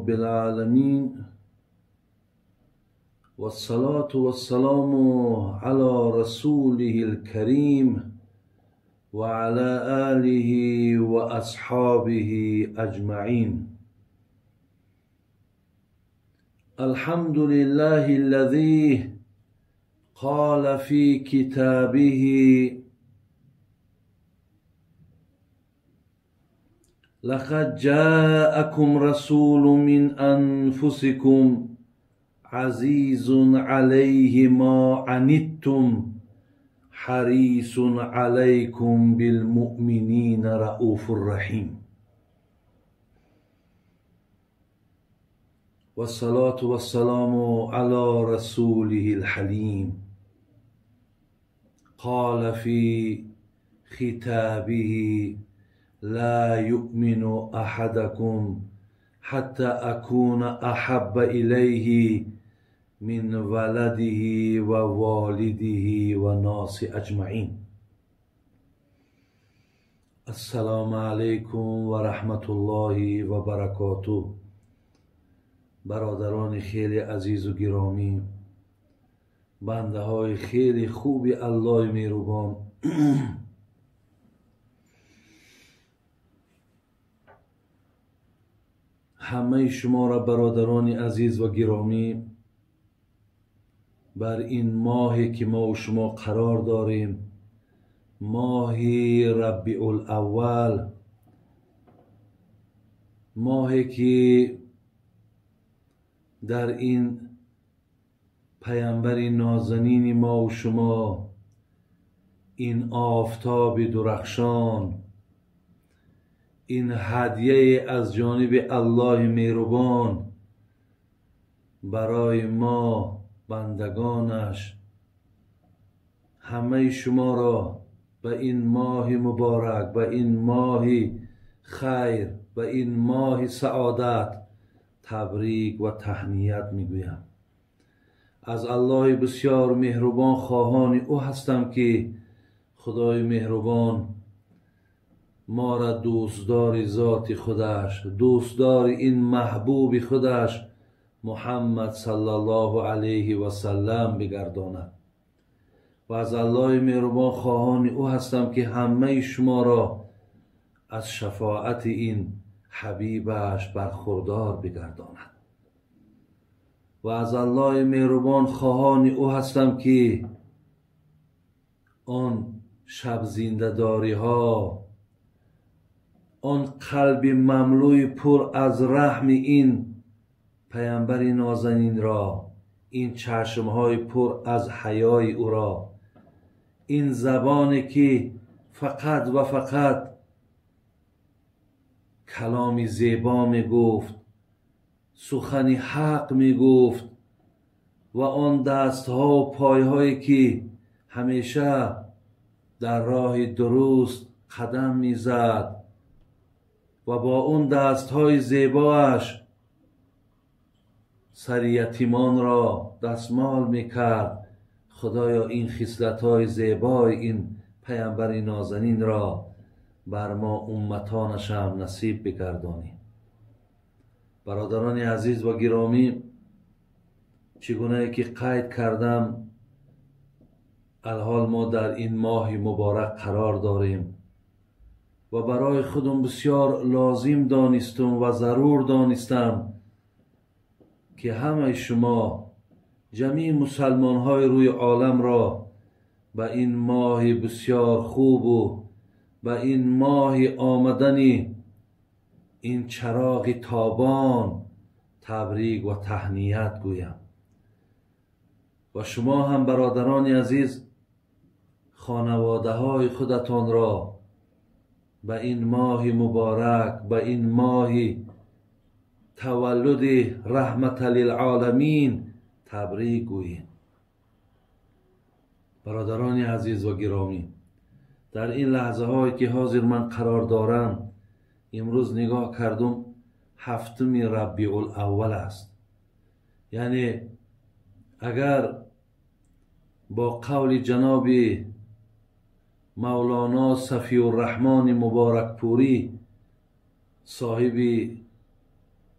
رب العالمين والصلاة والسلام على رسوله الكريم وعلى آله وأصحابه أجمعين. الحمد لله الذي قال في كتابه: لقد جاءكم رسول من أنفسكم عزيز عليه ما عنتم حريص عليكم بالمؤمنين رؤوف رحيم. والصلاة والسلام على رسوله الحليم. قال في خطابه: لا يؤمن أحدكم حتى أكون أحب إليه من ولده ووالده والناس أجمعين. السلام عليكم ورحمة الله وبركاته. برادران خیلی عزیز و گرامی، بنده های خیلی خوبی الله مهربان، همه شما را برادران عزیز و گرامی بر این ماهی که ما و شما قرار داریم، ماه ربیع الاول، ماهی که در این پیامبر نازنین ما و شما، این آفتاب درخشان، این هدیه از جانب الله مهربان برای ما بندگانش، همه شما را به این ماه مبارک، به این ماه خیر، به این ماه سعادت تبریک و تهنیت میگویم. از الله بسیار مهربان خواهان او هستم که خدای مهربان ما را دوستدار ذات خودش، دوستدار این محبوب خودش محمد صلی الله علیه و سلم بگرداند. و از الله مهربان خواهان او هستم که همه شما را از شفاعت این حبیبش برخوردار بگرداند. و از الله مهربان خواهان او هستم که آن شب زنده داری ها، آن قلب مملوی پر از رحم این پیامبر نازنین را، این چشمهای پر از حیای او را، این زبانی که فقط و فقط کلامی زیبا می گفت، سخنی حق می گفت، و آن دستها و پایهایی که همیشه در راه درست قدم می زد و با اون دستهای زیباش سر یتیمان را دستمال میکرد. خدایا این خصلت‌های زیبای این پیامبر نازنین را بر ما امتانش هم نصیب بگردانی. برادران عزیز و گرامی، چگونه که قید کردم، الحال ما در این ماه مبارک قرار داریم و برای خودم بسیار لازم دانستم و ضرور دانستم که همه شما جمیع مسلمان های روی عالم را به این ماه بسیار خوب و به این ماه آمدنی این چراغ تابان تبریک و تهنیت گویم. و شما هم برادران عزیز خانواده های خودتان را به این ماه مبارک، به این ماه تولد رحمت للعالمین تبریک گوییم. برادران عزیز و گرامی، در این لحظه هایی که حاضر من قرار دارم، امروز نگاه کردم هفتم ربیع الاول است. یعنی اگر با قول جناب مولانا صفی الرحمن مبارک پوری صاحب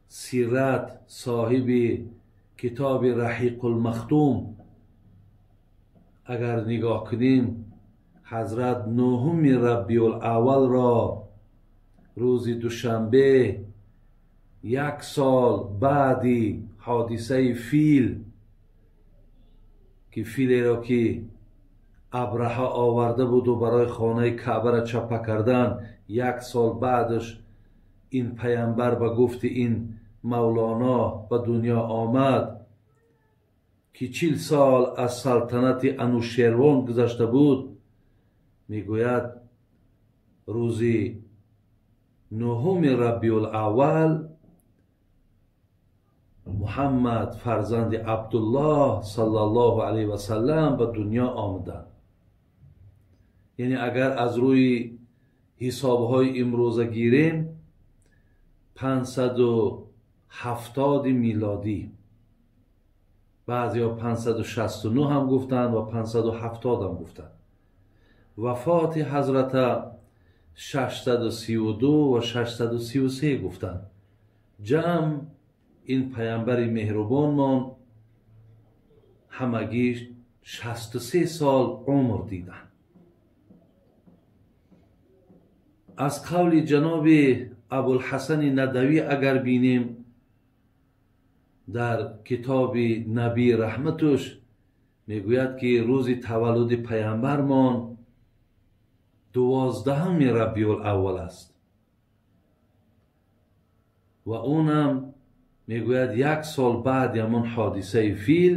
сират, соҳиби китоби Раҳиқулмахтум агар нигоҳ кунем, ҳазрат 9 Рабиулаввалро рӯзи душанбе, 1 сол баъди ҳодисаи фил, ки филеро ки Абраҳа оварда буду барои хонаи Каъбаро чапа кардан, 1 сол баъдаш ин паямбар ба гуфти ин Мавлоно ба дунё омад, ки 40 сол аз салтанати Анушервон гузашта буд. Мегӯяд, рӯзи 9 Рабиулаввал Муҳаммад фарзанди Абдуллоҳ саллаллоҳу алайҳи васаллам ба дунё омаданд. Яъне агар аз рӯи ҳисобҳои имрӯза гирем, 570 милодӣ, баъзеҳо 569 ҳам гуфтанд ва 570 ҳам гуфтанд. Вафоти ҳазрата 632 ва 633 гуфтанд. Ҷамъ ин паямбари меҳрубонмон ҳамагӣ 63 сол умр диданд. Аз қавли ҷаноби Абулҳасани Надавӣ агар бинем, дар китоби Наби раҳматуш мегӯяд, ки рӯзи таваллуди паямбармон 12 Рабиулаввал аст ва унам мегӯяд 1 сол баъди ҳамон ҳодисаи фил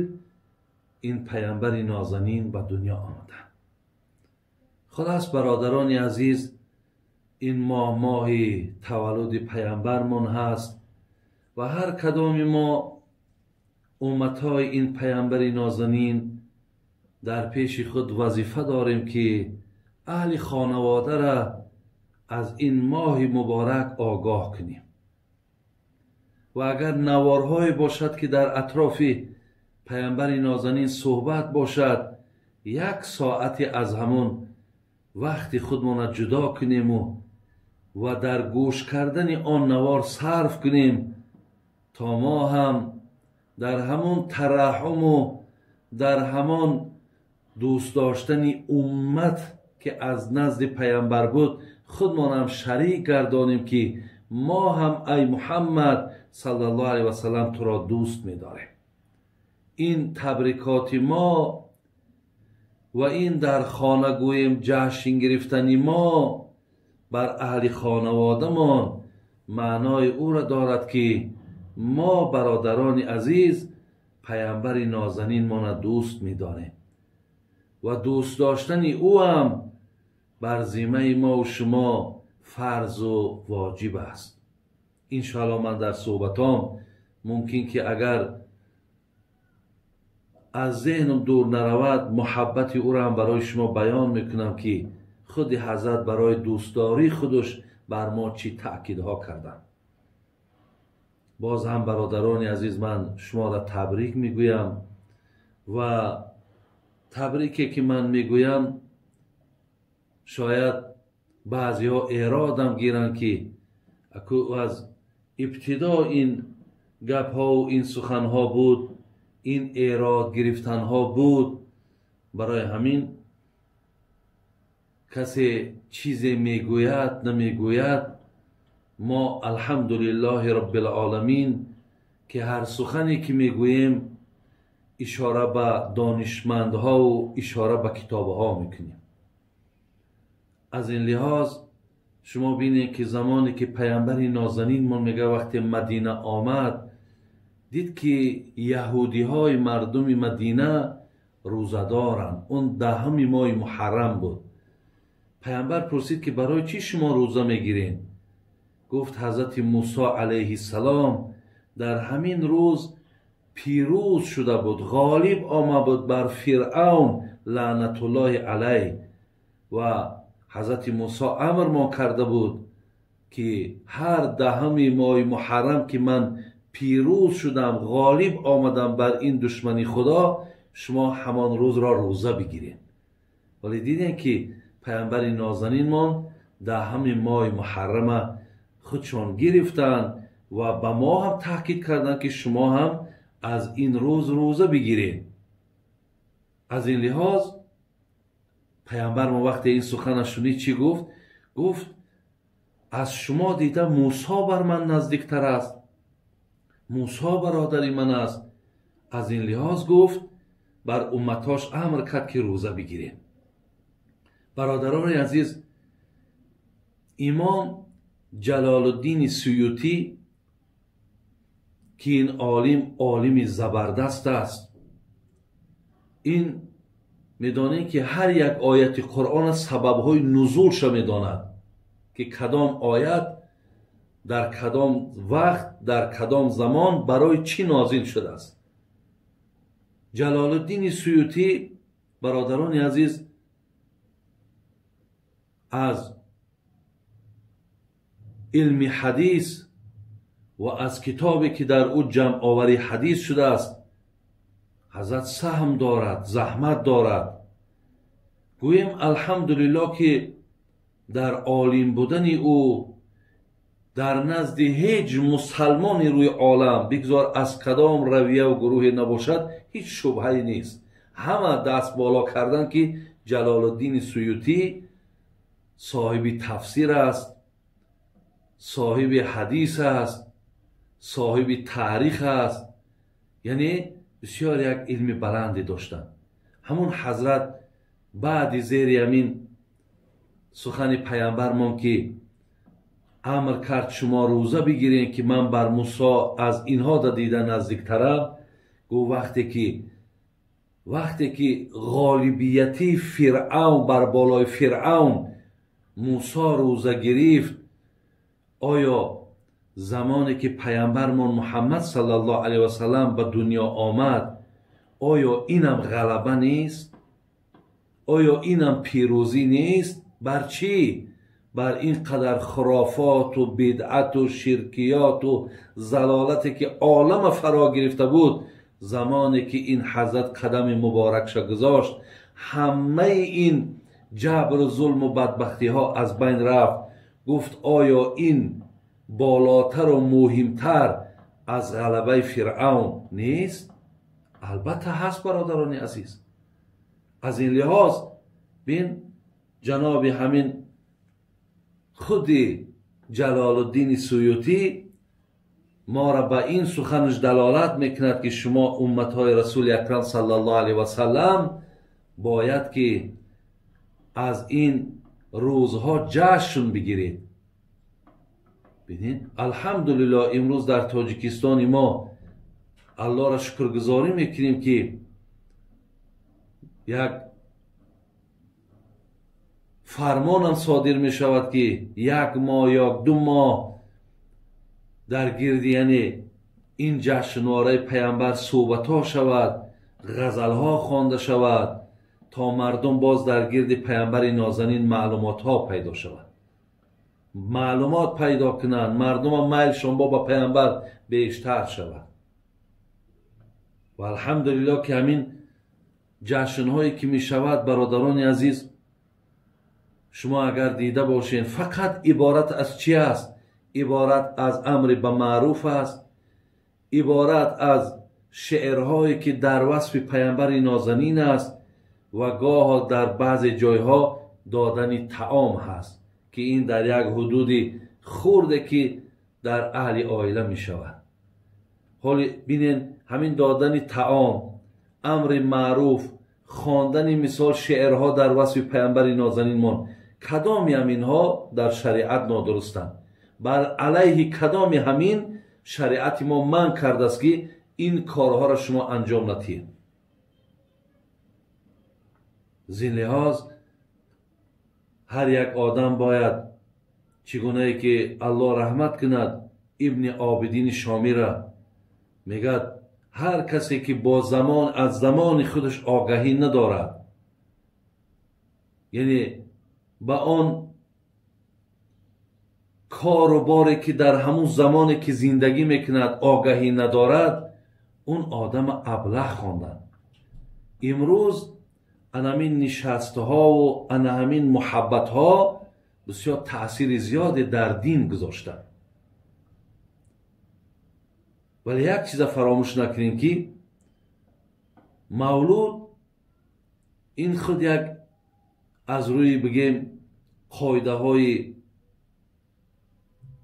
ин паямбари нозанин ба дунё омаданд. Хулас, бародарони азиз, ин моҳ моҳи таваллуди паямбармон ҳаст ва ҳар кадоми мо умматҳои ин паямбари нозанин дар пеши худ вазифа дорем, ки аҳли хонаводаро аз ин моҳи муборак огоҳ кунем. Ва агар наворҳое бошад, ки дар атрофи паямбари нозанин суҳбат бошад, 1 соате аз ҳамон вақти худмона ҷудо кунему ва дар гӯш кардани он навор сарф кунем, то мо ҳам дар ҳамон тараҳуму дар ҳамон дӯст доштани уммат, ки аз назди паямбар буд, худмонам шарик гардонем, ки мо ҳам ай Муҳаммад саллаллоҳу алайҳи васаллам туро дӯст медорем. Ин табрикоти мо ва ин дар хона гӯем ҷашн гирифтани мо бар аҳли хонаводамон маънои ӯро дорад, ки мо бародарони азиз паямбари нозанинмона дӯст медорем ва дӯст доштани ӯ ҳам бар зиммаи мо ва шумо фарзу воҷиб аст. Иншоалло ман дар суҳбатом мумкин ки агар аз зеҳнам дур наравад, муҳаббати ӯро ҳам барои шумо баён мекунам, ки худи ҳазрат барои дӯстдории худаш бар мо чӣ таъкидҳо карданд. Боз ҳам бародарони азиз, ман шуморо табрик мегӯям ва табрике ки ман мегӯям, шояд баъзеҳо эродам гиранд, ки аз ибтидо ин гапҳову ин суханҳо буд, ин эрод гирифтанҳо буд. Барои ҳамин касе чизе мегӯяд намегӯяд, мо алҳамдулиллоҳи роббилоламин, ки ҳар сухане ки мегӯем ишора ба донишмандҳову ишора ба китобҳо мекунем. Аз ин лиҳоз шумо бинед, ки замоне ки паямбари нозанинмон мега вақте Мадина омад, дид ки яҳудиҳои мардуми Мадина рӯзадоранд. Он 10 моҳи муҳаррам буд. Паямбар пурсид, ки барои чӣ шумо рӯза мегиред? Гуфт, ҳазрати Мусо алайҳиссалом дар ҳамин рӯз пирӯз шуда буд, ғолиб омад буд бар Фиръавн лаънатуллоҳи алайҳ, ва ҳазрати Мусо амр мо карда буд, ки ҳар 10 моҳи муҳаррам ки ман пирӯз шудам, ғолиб омадам бар ин душмани Худо, шумо ҳамон рӯзро рӯза бигиред. Вале дидем, ки паямбари нозанинмон 10 моҳи муҳаррама худшон гирифтанд ва ба мо ҳам таъкид карданд, ки шумо ҳам аз ин рӯз рӯза бигиред. Аз ин лиҳоз паямбар мо вақте ин сухана шунид чӣ гуфт? Гуфт аз шумо дида Мусо бар ман наздиктар аст, Мусо бародари ман аст. Аз ин лиҳоз гуфт бар умматҳош амр кард, ки рӯза бигиред. Бародарони азиз, имом Ҷалолуддини Суютӣ, ки ин олим олими забардаст аст, ин медонем, ки ҳар як ояти Қуръон сабабҳои нузулша медонад, ки кадом оят дар кадом вақт, дар кадом замон барои чӣ нозил шудааст. Ҷалолуддини Суютӣ, бародарони азиз, аз илми ҳадис ва аз китобе, ки дар ӯ ҷамъоварии ҳадис шудааст, ҳазрат саҳм дорад, заҳмат дорад. Гӯем алҳамдулиллоҳ, ки дар олим будани ӯ дар назди ҳеҷ мусалмони рӯи олам, бигзор аз кадом равияву гурӯҳе набошад, ҳеҷ шубҳае нест. Ҳама даст боло карданд, ки Ҷалолуддини Суютӣ соҳиби тафсир аст, соҳиби ҳадис аст, соҳиби таърих аст. Яъне бисёр як илми баланде доштанд. Ҳамун ҳазрат баъди зери ҳамин сухани паямбармон, ки амр кард шумо рӯза бигирем, ки ман бар Мусо аз инҳо да дида наздиктарам, гуфт вақте ки ғолибияти Фиръавн бар болои Фиръавн Мусо рӯза гирифт, оё замоне ки паямбармон Муҳаммад саллаллоҳу алайҳи васаллам ба дунё омад, оё инам ғалаба нест? Оё инам пирӯзӣ нест? Бар чӣ? Бар ин қадар хурофоту бидъату ширкиёту залолате, ки олама фаро гирифта буд. Замоне ки ин ҳазрат қадами муборакша гузошт, ҳамаи ин ҷабру зулму бадбахтиҳо аз байн рафт. Гуфт оё ин болотару муҳимтар аз ғалабаи Фиръавн нест? Албатта ҳаст, бародарони азиз. Аз ин лиҳоз бин, ҷаноби ҳамин худи Ҷалолуддини Суютӣ моро ба ин суханаш далолат мекунад, ки шумо умматҳои Расули Акрам саллаллоҳу алайҳи васаллам бояд ки аз ин рӯзҳо ҷашн бигиред. Бинед, алҳамдулиллоҳ, имрӯз дар Тоҷикистони мо Аллоҳро шукргузорӣ мекунем, ки як фармонам содир мешавад, ки як моҳ ё 2 моҳ дар гирди, яъне ин ҷашнвораи паямбар суҳбатҳо шавад, ғазалҳо хонда шавад, то мардум боз дар гирди паямбари нозанин маълумотҳо пайдо шавад, маълумот пайдо кунанд, мардума майлшон бо ба паямбар бештар шавад. Ва алҳамдулиллоҳ, ки ҳамин ҷашнҳое ки мешавад, бародарони азиз, шумо агар дида бошед, фақат иборат аз чи аст? Иборат аз амри ба маъруф аст, иборат аз шеърҳое, ки дар васфи паямбари нозанин аст, ва гоҳо дар баъзе ҷойҳо додани таом ҳаст, ки ин дар як ҳудуди хурде, ки дар аҳли оила мешавад. Ҳоли бинен, ҳамин додани таом, амри маъруф, хондани мисол шеърҳо дар васфи паямбари нозанинмон, кадоми ҳаминҳо дар шариат нодурустанд? Бар алайҳи кадоми ҳамин шариати мо манъ кардааст, ки ин корҳоро шумо анҷом надиҳед? Зин лиҳоз ҳар як одам бояд, чӣ гунае ки Аллоҳ раҳмат кунад Ибни Обидини Шомира, мегӯяд: ҳар касе ки бо замон аз замони худаш огаҳӣ надорад, яъне ба он кору боре, ки дар ҳамун замоне ки зиндагӣ мекунад, огаҳӣ надорад, он одама аблаҳ хонданд. Имрӯз ана ҳамин нишастҳову ана ҳамин муҳаббатҳо бисёр таъсири зиёде дар дин гузоштанд. Вале як чиза фаромӯш накунем, ки мавлуд ин худ як аз рӯи бигем қоидаҳои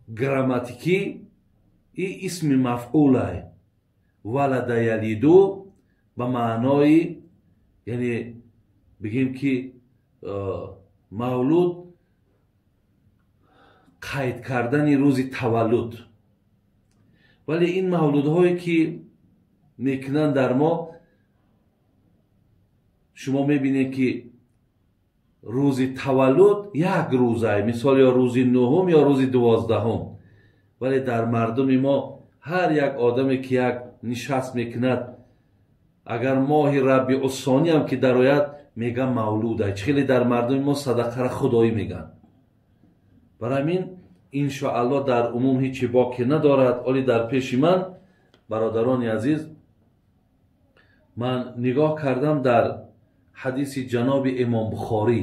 грамматикӣ и исми мафъулай. Валада ялиду ба маънои, яъне бигем ки мавлуд қайд кардани рӯзи таваллуд. Вале ин мавлудҳое ки мекунанд дар мо, шумо мебинед ки рӯзи таваллуд як рӯзай, мисол ё рӯзи 9 ё рӯзи 12. Вале дар мардуми мо ҳар як одаме ки як нишаст мекунад, агар моҳи Рабиуссониам ки дарояд, меган мавлудай. Чӣ хеле дар мардуми мо садақара худоӣ меган. Барои ҳамин иншоаллоҳ дар умум ҳеҷ боке надорад. Оли дар пеши ман, бародарони азиз, ман нигоҳ кардам дар ҳадиси ҷаноби Имом Бухорӣ,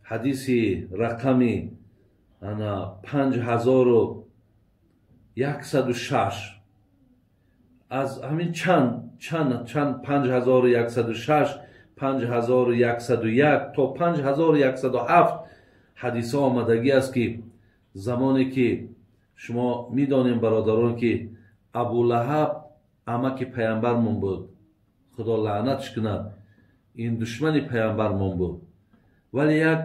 ҳадиси рақами 5106, аз ҳамин чанд чанд чанд 5106, 5101 то 5107 ҳадисҳо омадагӣ аст, ки замоне ки шумо медонем, бародарон, ки Абулаҳаб амаки паямбармон буд, Худо лаънатш кунад, ин душмани паямбармон буд. Вале як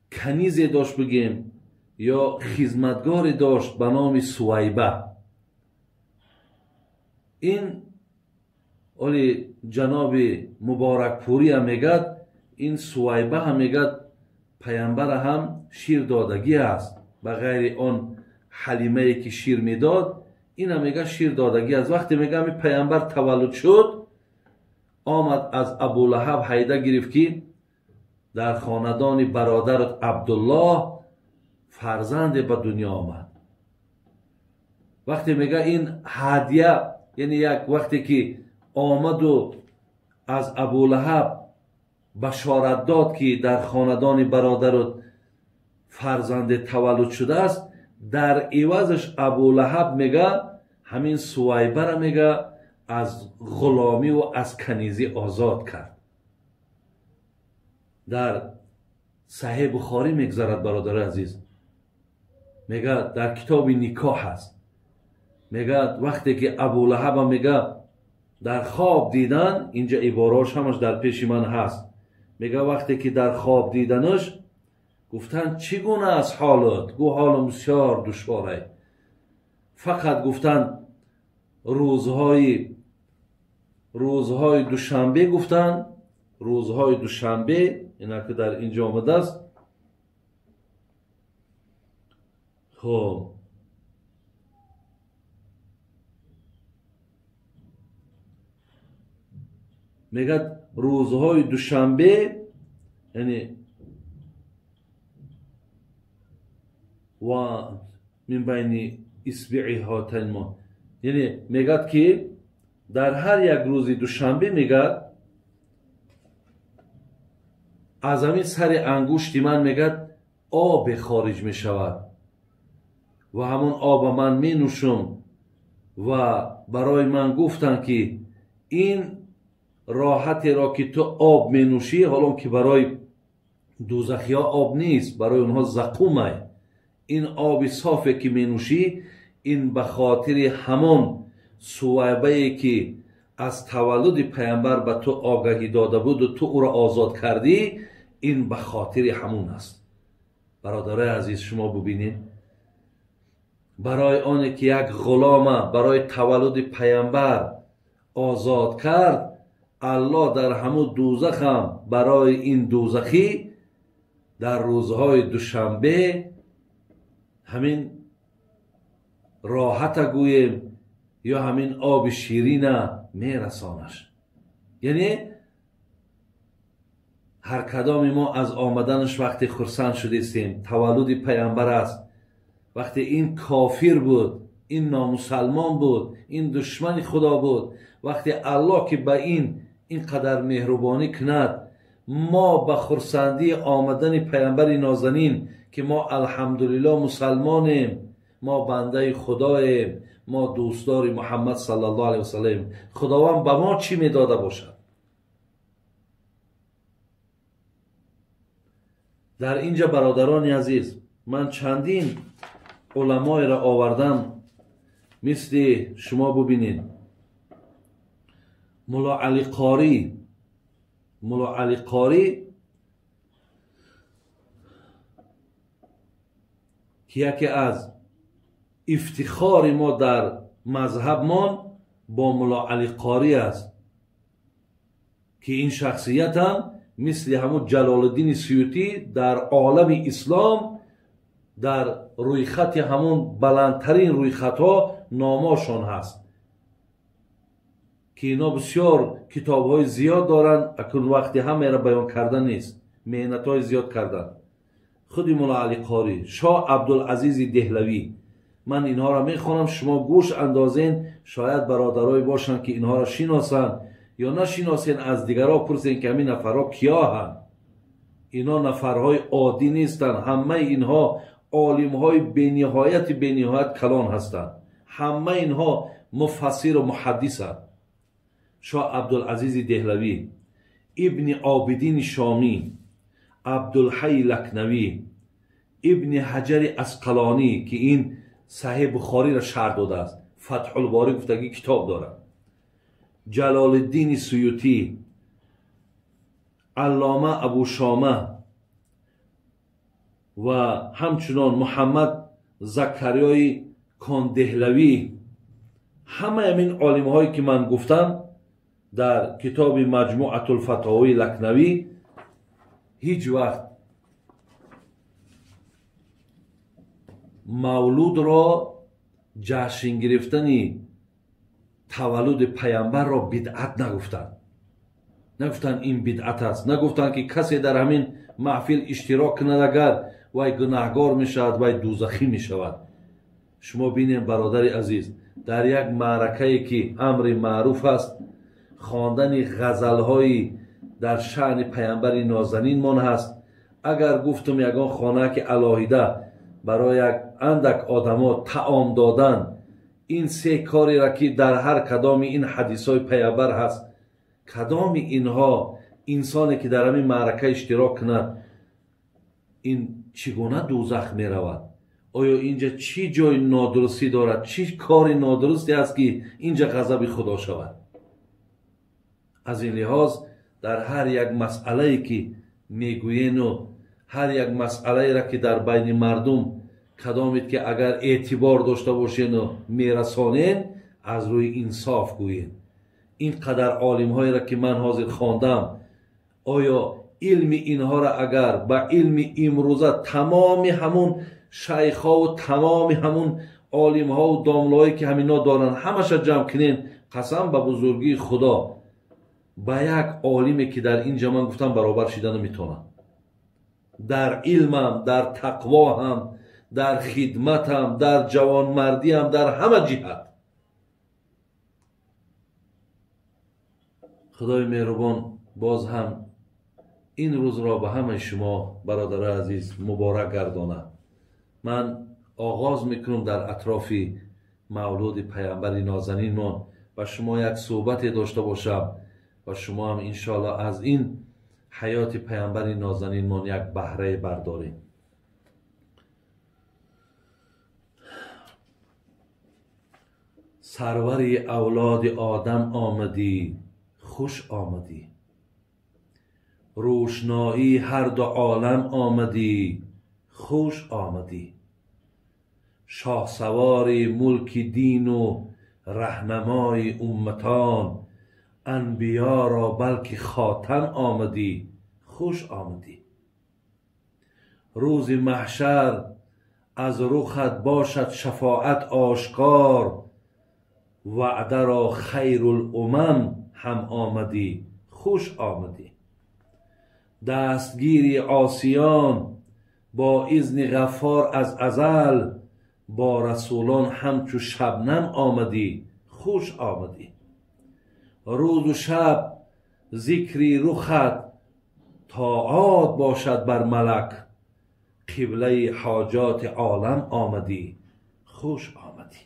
канизе дошт, бигем, ё хизматгоре дошт ба номи Сувайба. Ин оли ҷаноби Муборакпуриам мегӯяд, ин Сувайба ҳам мегӯяд паямбара ҳам шир додагӣ аст, ба ғайри он Ҳалимае ки шир медод, инам мегӯяд шир додагӣ аст. Вақте мегӯяд ҳамин паямбар таваллуд шуд, омад аз Абулаҳаб ҳайда гирифт, ки дар хонадони бародарат Абдуллоҳ фарзанде ба дунё омад. Вақте мегӯяд ин ҳадя, яъне як вақте ки омаду аз Абулаҳаб башорат дод, ки дар хонадони бародарат фарзанде таваллуд шудааст, дар ивазаш Абулаҳаб мега ҳамин Сувайбара мега аз ғуломиву аз канизӣ озод кард. Дар Саҳеҳ Бухорӣ мегузарад, бародари азиз, мега дар китоби никоҳ аст. Мегӯяд вақте ки Абулаҳаба мега дар хоб дидан, инҷа ибораҳош ҳамаш дар пеши ман ҳаст, мега вақте ки дар хоб диданаш гуфтанд чӣ гуна аст ҳолат? Гӯ ҳолам бисёр душворай. Фақат гуфтанд рӯзҳои душанбе, гуфтанд рӯзҳои душанбе, инаки дар инҷо омадааст. Хоб, мегӯяд рӯзҳои душанбе, яъне ва мин байни исбии ҳотайн мо, яъне мегӯяд ки дар ҳар як рӯзи душанбе мегӯяд аз ҳамин сари ангушти ман мегӯяд обе хориҷ мешавад ва ҳамон оба ман менӯшам. Ва барои ман гуфтанд ки ин роҳатеро ки ту об менӯшӣ, ҳолон ки барои дӯзахиҳо об нест, барои онҳо зақумай, ин оби софе ки менӯшӣ, ин ба хотири ҳамон Сувайбае ки аз таваллуди паямбар ба ту огаҳӣ дода буду ту ӯро озод кардӣ, ин ба хотири ҳамон аст. Бародарои азиз, шумо бубинед, барои оне ки як ғулома барои таваллуди паямбар озод кард, Аллоҳ дар ҳамун дӯзахам барои ин дӯзахӣ дар рӯзҳои душанбе ҳамин роҳата гӯем ё ҳамин оби ширина мерасонаш. Яъне ҳар кадоми мо аз омаданаш вақте хурсанд шудистем, таваллуди паямбар аст, вақте ин кофир буд, ин номусалмон буд, ин душмани Худо буд, вақте Аллоҳ ки ба ин ин қадар меҳрубонӣ кунад, мо ба хурсандии омадани паямбари нозанин, ки мо алҳамдулиллоҳ мусалмонем, Мо бандаи Худоем, мо дӯстдори Муҳаммад саллаллоҳу алайҳи васаллам. Худованд ба мо чӣ медода бошад? Дар инҷа бародарони азиз, ман чандин уламоеро овардам, мисли шумо бубинед. Мулло Али Қорӣ, Мулло Али Қорӣ ки яке аз ифтихори мо дар мазҳабмон бо Мулло Али Қорӣ аст, ки ин шахсиятам мисли ҳамун Ҷалолиддини Суютӣ дар олами ислом дар рӯйхати ҳамун баландтарин рӯйхатҳо номошон ҳаст, ки ино бисёр китобҳои зиёд доранд, акун вақти ҳамаро баён кардан нест, меҳнатҳои зиёд карданд. Худи Мулло Али Қорӣ, Шоҳ Абдулазизи Деҳлавӣ. Ман инҳоро мехонам, шумо гӯш андозен, шояд бародарое бошанд ки инҳоро шиносанд ё нашиносен, аз дигарҳо пурсен ки ҳамин нафарҳо киёҳанд. Ино нафарҳои оддӣ нестанд, ҳамаи инҳо олимҳои бениҳояти бениҳоят калон ҳастанд, ҳамаи инҳо муфассиру муҳаддисанд. Шоҳ Абдулазизи Деҳлавӣ, Ибни Обидини Шомӣ, Абдулҳайи Лакнавӣ, Ибни Ҳаҷари Асқалонӣ, ки ин Саҳеҳ Бухориро шарҳ додааст, Фатҳулборӣ гуфтагӣ китоб дорад, Ҷалолиддини Суютӣ, Аллома Абушома ва ҳамчунон Муҳаммад Закариёи Кондеҳлавӣ. Ҳамаи ҳамин олимҳое ки ман гуфтам дар китоби Маҷмӯатулфатовии Лакнавӣ ҳеҷ вақт мавлудро, ҷашн гирифтани таваллуди паямбарро бидъат нагуфтанд. Нагуфтанд ин бидъат аст, нагуфтанд ки касе дар ҳамин маҳфил иштирок кунад, агар вай гунаҳгор мешавад, вай дӯзахӣ мешавад. Шумо бинем бародари азиз, дар як маъракае ки амри маъруф аст, хондани ғазалҳои дар шаъни паямбари нозанинмон ҳаст. Агар гуфтум ягон хона ки алоҳида барои як андак одамо таом додан, ин се кореро ки дар ҳар кадоми ин ҳадисҳои паямбар ҳаст, кадоми инҳо инсоне ки дар ҳамин маърака иштирок кунад, ин чӣ гуна дӯзах меравад? Оё инҷа чӣ ҷои нодурустӣ дорад? Чӣ кори нодурусте аст ки инҷа ғазаби Худо шавад? Аз ин лиҳоз дар ҳар як масъалае ки мегӯену ҳар як масъалаеро ки дар байни мардум кадомед ки агар эътибор дошта бошену мерасонен, аз рӯи инсоф гӯен. Ин қадар олимҳоеро ки ман ҳозир хондам, оё илми инҳоро агар ба илми имрӯза тамоми ҳамун шайхҳову тамоми ҳамун олимҳову домлаҳое ки ҳамино доранд ҳамаша ҷамъ кунен, қасам ба бузургии Худо, ба як олиме ки дар ин ҷа ман гуфтам баробар шида наметавонад. Дар илмам, дар тақвоҳам, дар хидматам, дар ҷавонмардиам, дар ҳама ҷиҳат. Худои меҳрубон боз ҳам ин рӯзро ба ҳамаи шумо бародарои азиз муборак гардонад. Ман оғоз мекунам дар атрофи мавлуди паямбари нозанинмон ба шумо як суҳбате дошта бошам ва шумо ҳам иншоаллоҳ аз ин ҳаёти паямбари нозанинмон як баҳрае бардорем. Сарвари авлоди Одам омадӣ, хуш омадӣ. Рӯшноии ҳар ду олам омадӣ, хуш омадӣ. Шоҳсавори мулки дину раҳнамои умматон, анбиёро балки хотам омадӣ, хуш омадӣ. Рӯзи маҳшар аз рухат бошад шафоат ошкор, ваъдаро хайрулумам ҳам омадӣ, хуш омадӣ. Дастгири осиён бо изни ғаффор аз азал, бо расулон ҳамчу шабнам омадӣ, хуш омадӣ. Рӯзу шаб зикри рухат тоат бошад бар малак, қиблаи ҳоҷоти олам омадӣ, хуш омадӣ.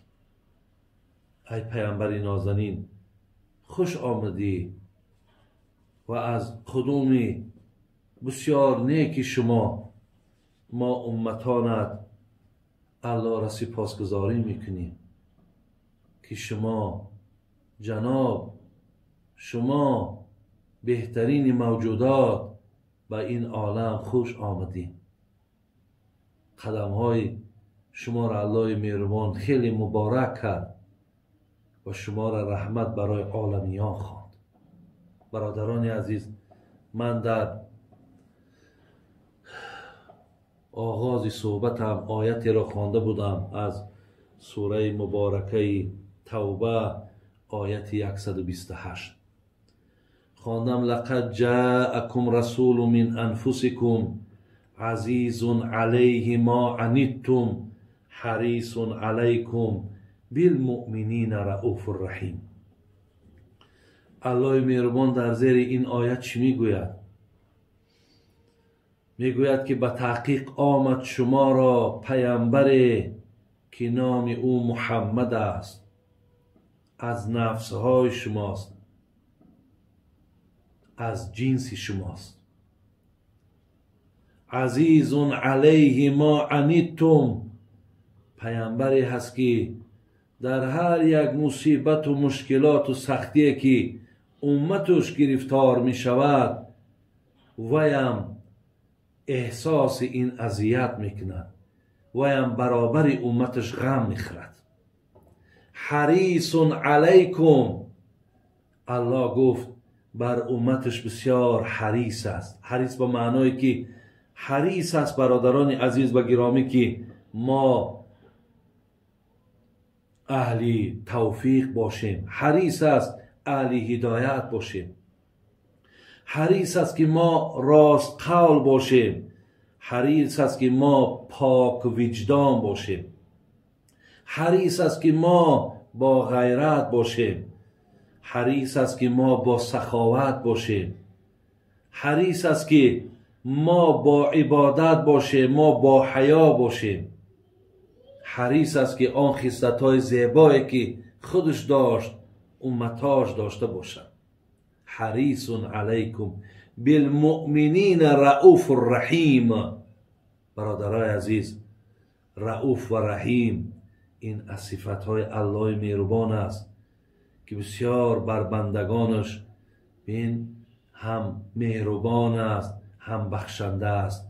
Ай паямбари нозанин, хуш омадӣ ва аз қудуми бисёр неки шумо мо умматонат Аллоҳро сипосгузорӣ мекунем ки шумо ҷаноб, шумо беҳтарини мавҷудот ба ин олам хуш омадӣ. Қадамҳои шуморо Аллоҳи меҳрубон хеле муборак кард ва шуморо раҳмат барои оламиён хонд. Бародарони азиз, ман дар оғози суҳбатам оятеро хонда будам аз сураи муборакаи Тавба, ояти 128. Хондам: лақад ҷаакум расулу мин анфусикум азизун алайҳи мо аниттум ҳарисун алайкум билмуъминина рауфур раҳим. Аллоҳи меҳрубон дар зери ин оят чӣ мегӯяд? Мегӯяд ки ба таҳқиқ омад шуморо паямбаре ки номи ӯ Муҳаммад аст, аз нафсҳои шумост, аз ҷинси шумост. Азизун алайҳи мо аниттум, паямбаре ҳаст ки дар ҳар як мусибату мушкилоту сахтие ки умматуш гирифтор мешавад, ваям эҳсоси ин азият мекунад, ваям баробари умматаш ғам мехӯрад. Ҳарисун алайкум, Аллоҳ гуфт бар умматаш бисёр ҳарис аст. Ҳарис ба маъное ки ҳарис аст, бародарони азиз ва гиромӣ, ки мо аҳли тавфиқ бошем, ҳарис аст аҳли ҳидоят бошем, ҳарис аст ки мо ростқавл бошем, ҳарис аст ки мо пок виҷдон бошем, ҳарис аст ки мо бо ғайрат бошем, ҳарис аст ки мо бо саховат бошем, ҳарис аст ки мо бо ибодат бошем, мо бо ҳаё бошем, ҳарис аст ки он хислатҳои зебое ки худаш дошт умматош дошта бошад. Ҳарисун алайкум билмуъминина рауфур раҳим. Бародарои азиз, рауф ва раҳим ин аз сифатҳои Аллоҳи меҳрубон аст ки бисёр бар бандагонаш ин ҳам меҳрубон аст, ҳам бахшанда аст.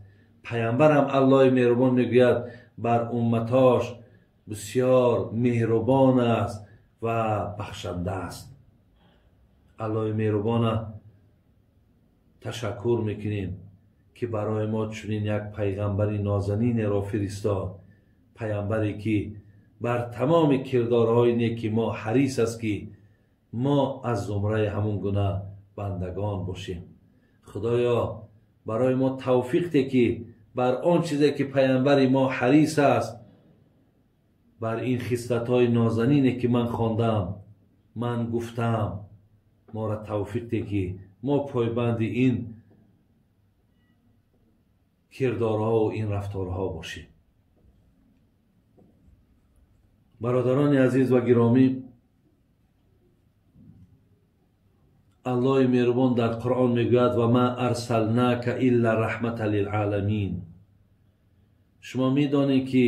Паямбарам Аллоҳи меҳрубон мегӯяд бар умматош бисёр меҳрубон аст ва бахшанда аст. Аллоҳи меҳрубона ташаккур мекунем ки барои мо чунин як пайғамбари нозанинеро фиристод, паямбаре ки бар тамоми кирдорҳои неки мо ҳарис аст ки мо аз зумраи ҳамон гуна бандагон бошем. Худоё, барои мо тавфиқ де ки бар он чизе ки паямбари мо ҳарис аст, бар ин хислатҳои нозанине ки ман хондам, ман гуфтам, моро тавфиқ де ки мо пойбанди ин кирдорҳову ин рафторҳо бошем. Бародарони азиз ва гиромӣ, Аллоҳи меҳрубон дар Қуръон мегӯяд: ва ма арсалнака илла раҳмата лилъаламин. Шумо медонед ки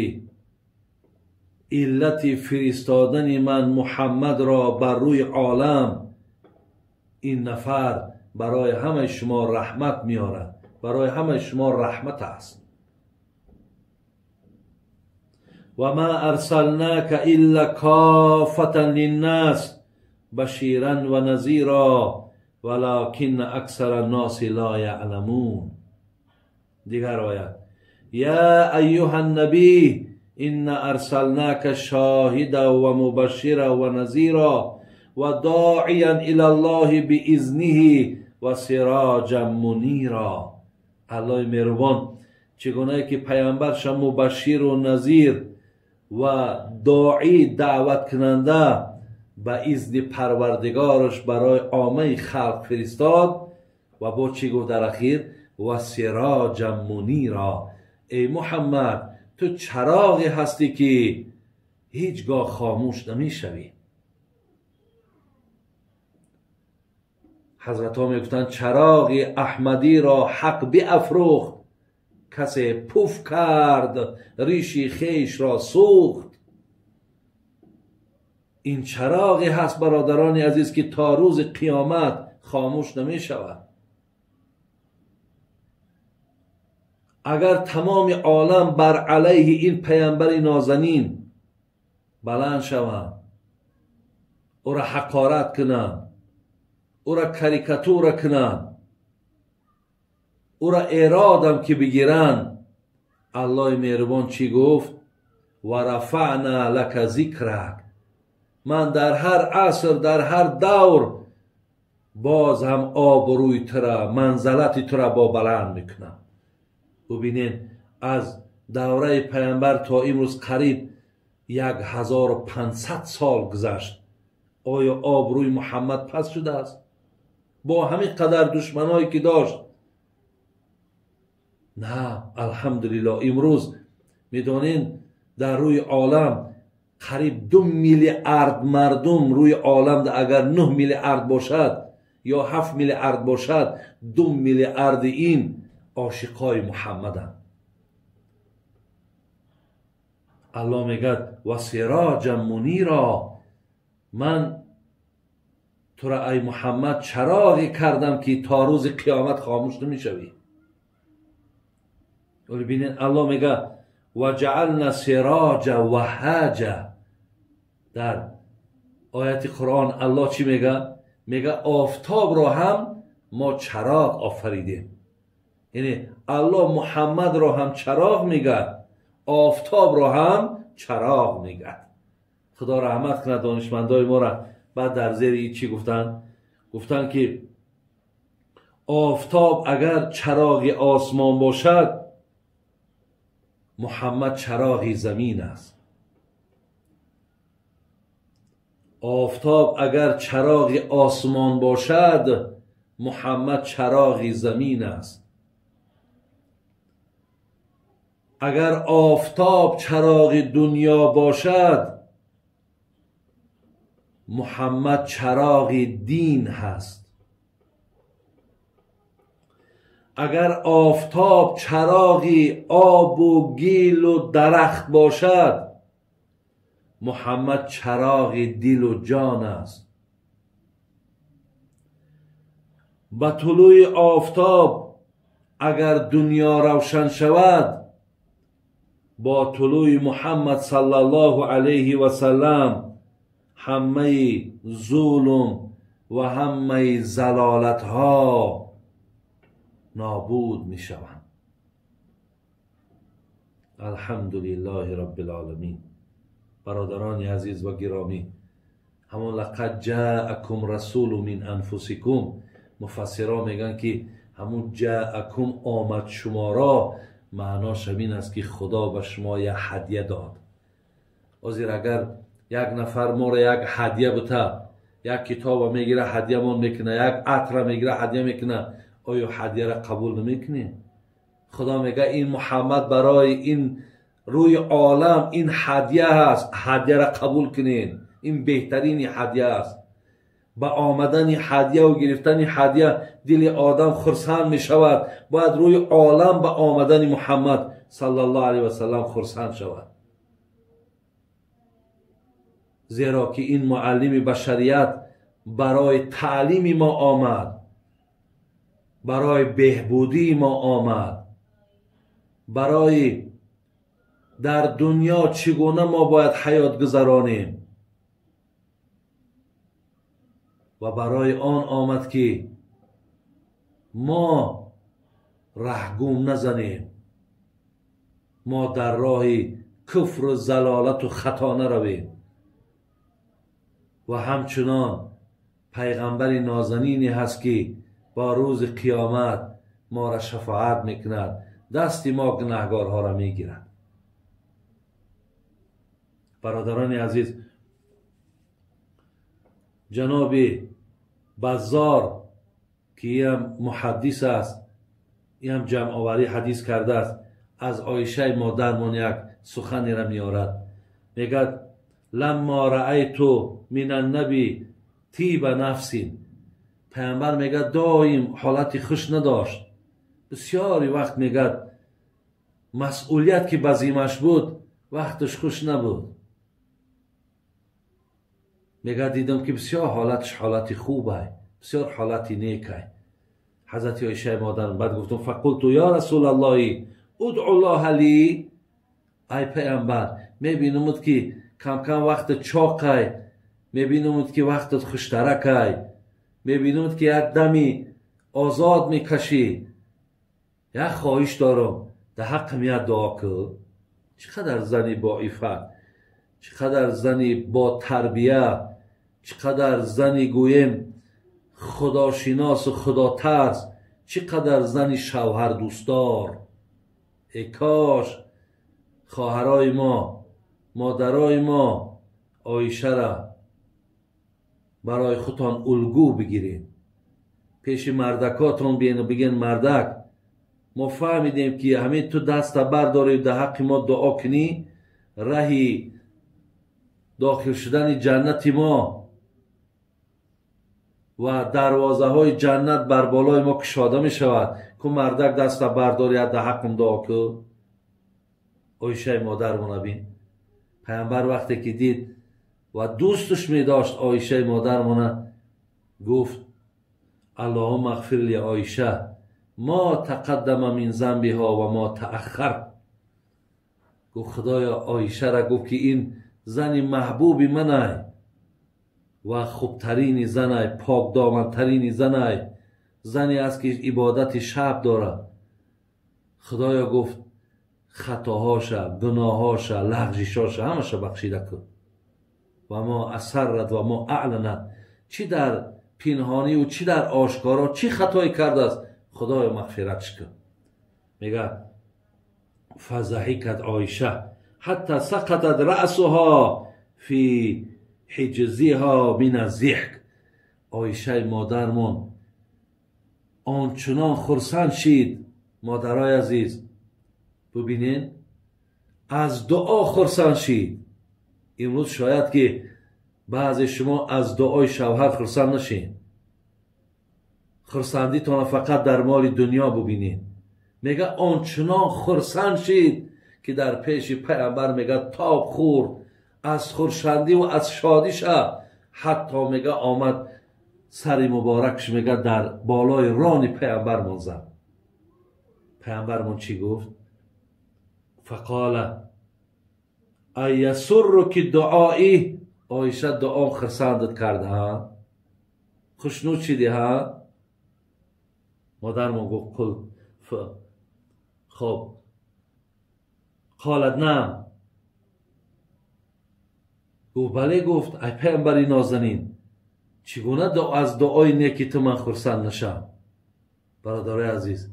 иллати фиристодани ман Муҳаммадро бар рӯи олам, ин нафар барои ҳамаи шумо раҳмат меорад, барои ҳамаи шумо раҳмат аст. Ва ма арсалнака илла кофатан линнас баширан ва назира валакинна аксара анноси ло яъламун. Дигар оят: я айюҳа ннабий инна арсалнака шоҳида ва мубашшира ва назира ва доиян ила Аллоҳи биизниҳи ва сироҷан мунира. Аллоҳи меҳрубон чӣ гунае ки паямбарша мубашширу назир ва доӣ даъваткунанда ба изни парвардигораш барои оммаи халқ фиристод, ва бо чӣ гуфт дар ахир? Ва сироҷан мунира. Эй Муҳаммад, ту чароғе ҳастӣ ки ҳеҷ гоҳ хомӯш намешавӣ. Ҳазратҳо мегуфтанд, чароғи аҳмадиро ҳақ биафрӯхт, касе пуф кард, риши хешро сӯхт. Ин чароғе ҳаст, бародарони азиз, ки то рӯзи қиёмат хомӯш намешавад. Агар тамоми олам бар алайҳи ин паямбари нозанин баланд шаванд, ӯро ҳақорат кунанд, ӯро карикатура кунанд, ӯро эродам ки бигиранд, Аллоҳи меҳрубон чӣ гуфт? Ва рафаъна лака зикрак. Ман дар ҳар аср, дар ҳар давр боз ҳам обрӯи тура, манзалати тура бо баланд мекунам. Бубинед, аз давраи паямбар то имрӯз қариб 1500 сол гузашт. Оё обрӯи Муҳаммад паст шудааст? Бо ҳамин қадар душманое ки дошт? На, алҳамдулилло. Имрӯз медонед, дар рӯи олам қариб 2 миллиард мардум, рӯи олам агар 9 миллиард бошад ё 7 миллиард бошад, 2 миллиарди ин ошиқои Муҳаммаданд. Аллоҳ мегӯяд: ва сироҷан муниро, ман тура, ай Муҳаммад, чароғе кардам, ки то рӯзи қиёмат хомӯш намешавӣ. Вале бинед, Аллоҳ мегӯяд: ва ҷаална сироҷа ваҳаҷа. Дар ояти Қуръон Аллоҳ чӣ мегӯяд? Мегӯяд, офтобро ҳам мо чароғ офаридем. Яъне Аллоҳ Муҳаммадро ҳам чароғ мегӯяд, офтобро ҳам чароғ мегӯяд. Худо раҳмат кунад донишмандои моро. Баъд дар зери чӣ гуфтанд? Гуфтанд, ки офтоб агар чароғи осмон бошад, Муҳаммад чароғи замин аст. Офтоб агар чароғи осмон бошад, Муҳаммад чароғи замин аст. Агар офтоб чароғи дунё бошад, Муҳаммад чароғи дин ҳаст. Агар офтоб чароғи обу гилу дарахт бошад, Муҳаммад чароғи дилу ҷон аст. Ба тулӯи офтоб агар дунё равшан шавад, бо тулӯи Муҳаммад саллаллоҳу алайҳи васаллам ҳамаи зулм ва ҳамаи залолатҳо нобуд мешаванд. Алҳамдулиллоҳи роббил оламин. Бародарони азиз ва гиромӣ, ҳамон лақад ҷаакум расулу мин анфусикум, муфассиро мегӯянд, ки ҳамун ҷаакум, омад шуморо, маънош ҳамин аст, ки Худо ба шумо як ҳадя дод. Ҳозир агар як нафар моро як ҳадя бута, як китоба мегира, ҳадямон мекуна, як атра мегира, ҳадя мекуна, оё ҳадяра қабул намекунем? Худо мега, ин Муҳаммад барои ин рӯи олам ин ҳадя ҳаст, ҳадяра қабул кунед, ин беҳтарини ҳадя аст. Ба омадани ҳадяву гирифтани ҳадя дили одам хурсанд мешавад. Бояд рӯи олам ба омадани Муҳаммад саллаллоҳу алайҳи васаллам хурсанд шавад, зеро ки ин муаллими башарият барои таълими мо омад, барои беҳбудии мо омад, барои дар дунё чӣ гуна мо бояд ҳаёт гузаронем ва барои он омад, ки мо раҳгум назанем, мо дар роҳи куфру залолату хато наравем. Ва ҳамчунон пайғамбари нозанине ҳаст, ки бо рӯзи қиёмат моро шафоат мекунад, дасти мо гунаҳгорҳоро мегирад. Бародарони азиз, ҷаноби Баззор, ки иам муҳаддис аст, иам ҷамъоварӣ ҳадис кардааст, аз Оишаи модармон як суханеро меорад, мегӯяд: لما رأیت من النبی طیب نفس. پیامبر میگه دایم حالت خوش نداشت، بسیاری وقت میگه مسئولیت که بزیمش بود وقتش خوش نبود. میگه دیدم که بسیار حالتش حالت خوبه، بسیار حالت نیکه. حضرت عایشه مادرم بعد گفتم فقلت یا رسول الله ادعو الله لی، ای پیامبر میبینمت که کم کم وقت چاقه، میبینمت که وقتت خوشترکه، میبینمت که یک دمی آزاد میکشی، یک خواهش دارم در حق میاد دعا کن. چقدر زنی با عفت، چقدر زنی با تربیه، چقدر زنی گویم خداشناس و خدا ترس، چقدر زنی شوهر دوستدار. ای کاش خواهرای ما، مادرای ما عایشه را برای خودتان الگو بگیرین، پیش مردکاتون بیین و بگین مردک ما فهمیدیم که همین تو دست برداری و در حق ما دعا کنی، رهی داخل شدن جنت ما و دروازه های جنت بر بالای ما کشاده می شود. که مردک دست برداری در حقم دعا کن. عایشه مادرمون بین، پیامبر وقتی که دید و دوستش می داشت عایشه مادرمون، گفت اللهم اغفر لی عایشه ما تقدم من ذنبها و ما تأخر. گفت خدایا عایشه را گفت که این زن محبوب منه و خوبترین زنه، پاک دامنترین زنه، زنی است که عبادت شب داره. خدایا گفت خطاهاشه، گناهاشه، لغزشاشه همشه بخشیده کن. و ما اسرت و ما اعلنت، چی در پنهانی و چی در آشکارا چی خطایی کرده است خدایا مغفرتش کن. میگه فضحکت عایشه حتی سقطت رأسها فی حجزها من الضحک. عایشه مادرمون آنچنان خرسند شید. مادرای عزیز ببینین، از دعا خرسند شید. امروز شاید که بعض شما از دعای شوهر خرسند نشین، خرسندیتان فقط در مال دنیا ببینین. میگه آنچنان خرسند شید که در پیش پیامبر میگه تاب خورد از خرسندی و از شادیش، حتی میگه آمد سر مبارکش میگه در بالای ران پیامبرمون زد. پیامبرمون چی گفت؟ فقال ایسرک دعایی، عایشه دعام خرسندت کرده ها، خوشنود شدی ها؟ مادرمون گفت قل خب قالت نه. گفت بله. گفت ای پیامبر نازنین چگونه از دعای نیکی تو من خرسند نشم؟ برادرای عزیز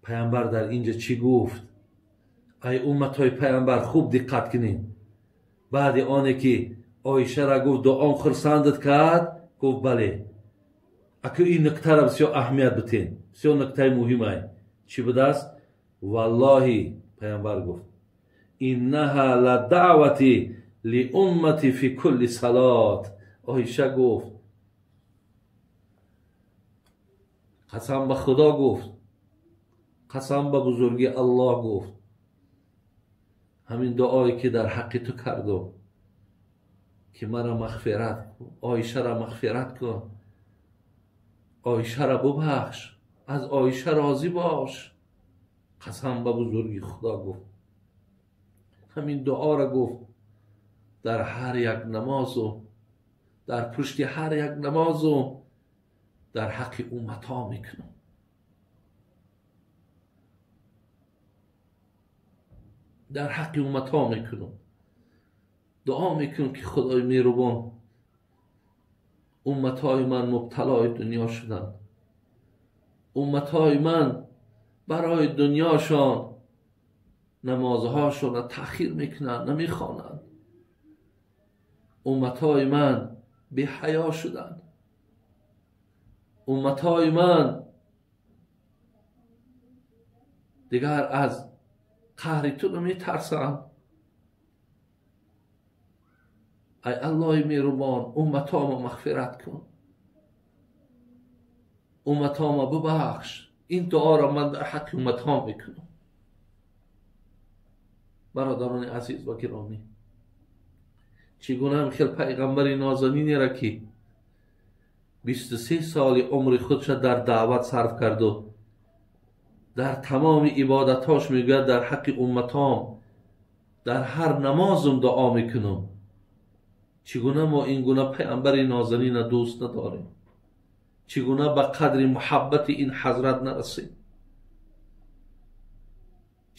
پیامبر در اینجا چی گفت؟ ای امتهای پیامبر خوب دقت کنین. بعد آنه که عایشه را گفت دعام خرسندت کرد، گفت بله. اکو این نکته را بسیار اهمیت بتین، بسیار نکته مهمه. چی بوده است؟ والله پیامبر گفت انها لدعوتی لامتی فی کل صلات. عایشه گفت قسم به خدا گفت، قسم به بزرگی الله گفت، همین دعایی که در حق تو کردم که مرا مغفرت کن، عایشه را مغفرت کن، عایشه را ببخش، از عایشه راضی باش. قسم به بزرگی خدا گفت، همین دعا را گفت در هر یک نماز و در پشت هر یک نماز و در حق امتا میکنم. در حق امتا میکنم، دعا میکنم که خدای مهربان امتای من مبتلای دنیا شدند، امتای من برای دنیاشان نمازهاشون را تأخیر میکنند، نمیخوانند، امتای من بی حیا شدند، امتای من دیگر از قهر تو نمیترسند. Ай Аллоҳи меҳрубон, умматома мағфират кун, умматома бубахш. Ин дуоро ман дар ҳаққи умматҳо мекунам. Бародарони азиз ва гиромӣ, чӣ гуна ҳам хел пайғамбари нозанинеро, ки 23 соли умри худша дар даъват сарф карду дар тамоми ибодатҳош мегӯяд: дар ҳаққи умматом дар ҳар намозум дуо мекунам, чӣ гуна мо ин гуна пайғамбари нозанина дӯст надорем? Чӣ гуна ба қадри муҳаббати ин ҳазрат нарасем?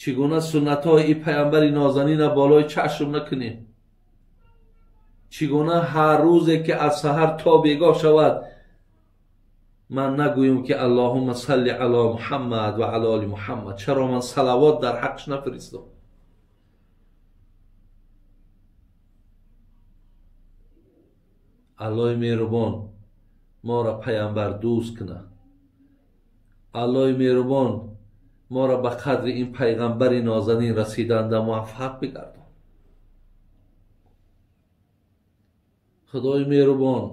Чӣ гуна суннатҳои ин пайғамбари нозанина болои чашм накунем? Чӣ гуна ҳар рӯзе ки аз саҳар то бегоҳ шавад ман нагӯям ки Аллоҳумма салли ало Муҳаммад ва ало оли Муҳаммад? Чаро ман салавот дар ҳаққш нафиристам? Аллоҳи меҳрубон моро пайғамбар дӯст кунад. Аллоҳи меҳрубон моро ба қадри ин пайғамбари нозанин расиданда муваффақ бигардон. Худои меҳрубон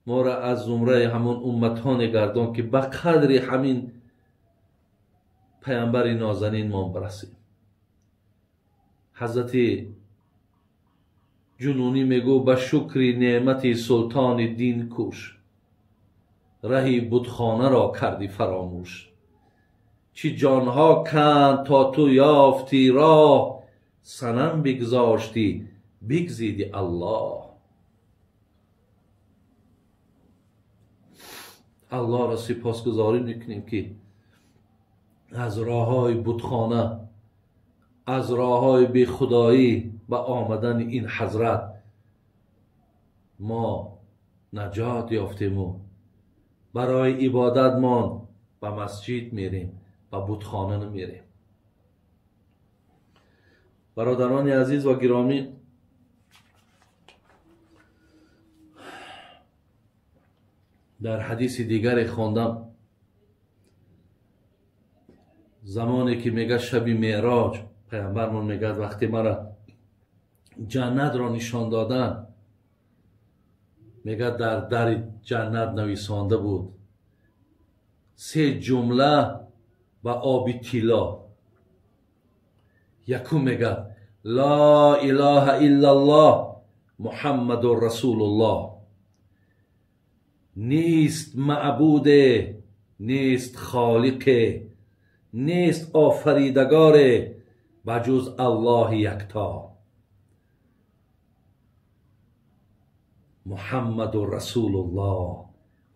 моро аз зумраи ҳамон умматҳоне гардон, ки ба қадри ҳамин пайғамбари нозанин мо барасем. Ҳазрати Ҷунунӣ мегӯ: ба шукри неъмати султони дин кӯш, раҳи бутхонаро кардӣ фаромӯш. Чӣ ҷонҳо канд то ту ёфтӣ роҳ, санам бигзоштӣ, бигзиди Аллоҳ. Аллоҳро сипосгузорӣ мекунем, ки аз роҳҳои бутхона, аз роҳҳои бехудоӣ ба омадани ин ҳазрат мо наҷот ёфтему барои ибодатмон ба масҷид мерем, ба бутхона намерем. Бародарони азиз ва гиромӣ, дар ҳадиси дигаре хондам, замоне ки мегӯяд шаби меъроҷ, пайғамбармон мегӯяд: вақте мара ҷаннатро нишон додан, мегӯяд дар дари ҷаннат нависонда буд се ҷумла ба оби тилло. Якум мегӯяд: ло илоҳа иллаллоҳ муҳаммадун расулуллоҳ. Нест маъбуде, нест холиқе, нест офаридагоре ба ҷуз Аллоҳи якто. Муҳаммаду расулуллоҳ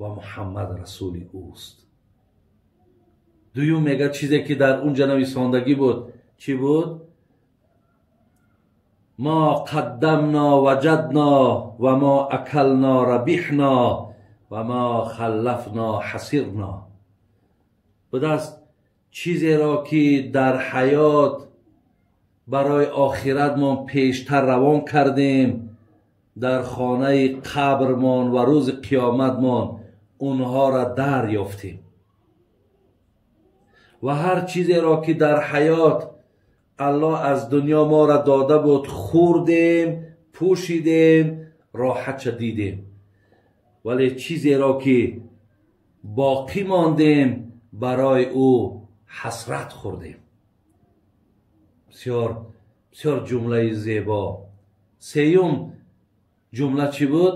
ва Муҳаммад расули ӯст. Дуюм мегӯяд чизе ки дар унҷа нависондагӣ буд, чӣ буд? Мо қаддамно ваҷадно ва мо акално рабиҳно ва мо халлафно ҳасирно. Будааст чизеро ки дар ҳаёт барои охиратмон пештар равон кардем, дар хонаи қабрмон ва рӯзи қиёматмон онҳоро дарёфтем. Ва ҳар чизеро ки дар ҳаёт Аллоҳ аз дунё моро дода буд, хӯрдем, пӯшидем, роҳатша дидем. Вале чизеро ки боқӣ мондем, барои ӯ ҳасрат хӯрдем. Бисёр бисёр ҷумлаи зебо. Сеюм ҷумла чӣ буд?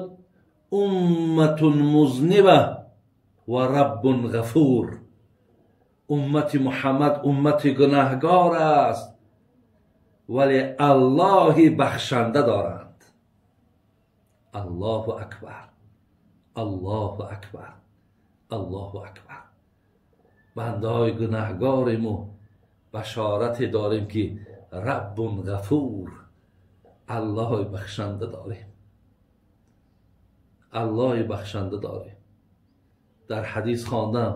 Умматун музниба ва раббун ғафур. Уммати Муҳаммад уммати гунаҳгор аст, вале Аллоҳи бахшанда доранд. Аллоҳу акбар, Аллоҳу акбар, Аллоҳу акбар. Бандаҳои гунаҳгорему башорате дорем, ки раббун ғафур, Аллоҳи бахшанда дорем, Аллоҳи бахшанда дорем. Дар ҳадис хондам,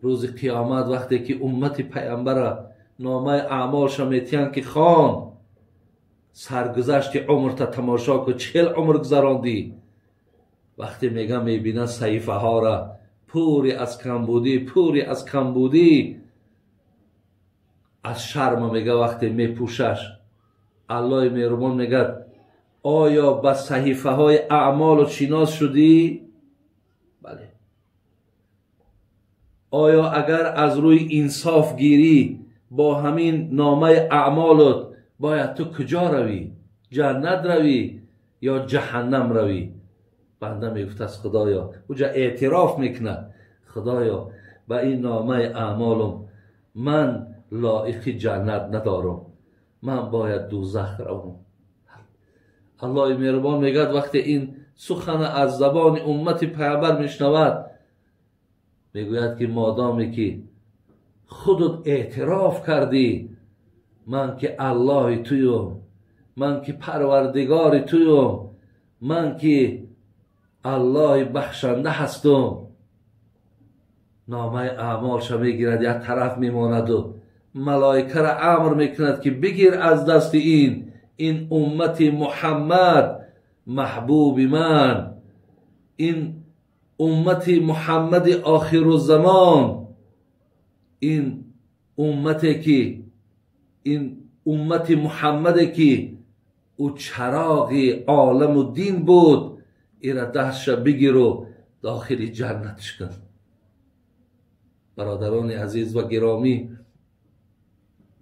рӯзи қиёмат вақте ки уммати пайғамбара номаи аъмолша метиҳанд, ки хон, саргузашти умрта тамошо кун, чӣ хел умр гузарондӣ. Вақте мегӯям, мебинад саҳифаҳоро пури аз камбудӣ, пури аз камбудӣ, аз шарма мега вақте мепӯшаш, Аллоҳи меҳрубон мегӯяд: آیا به صحیفه های اعمال شناس شدی؟ بله. آیا اگر از روی انصاف گیری با همین نامه اعمالت باید تو کجا روی؟ جنت روی یا جهنم روی؟ بنده میگفت از خدایا، اوجا اعتراف میکنه، خدایا به این نامه اعمالم من لایق جنت ندارم، من باید دوزخ روم. الله مهربان میگد وقتی این سخن از زبان امت پیامبر میشنود، میگوید که مادامی که خودت اعتراف کردی من که الله تویم، من که پروردگار تویم، من که الله بخشنده هستم، نامه اعمالش میگیرد یک طرف میماند و ملائکه را امر میکند که بگیر از دست این امت محمد محبوب من، این امت محمد آخر الزمان، این امتی که این امت محمد که او چراغ عالم و دین بود، ایرا دستش بگیر و داخل جنتش کن. برادران عزیز و گرامی،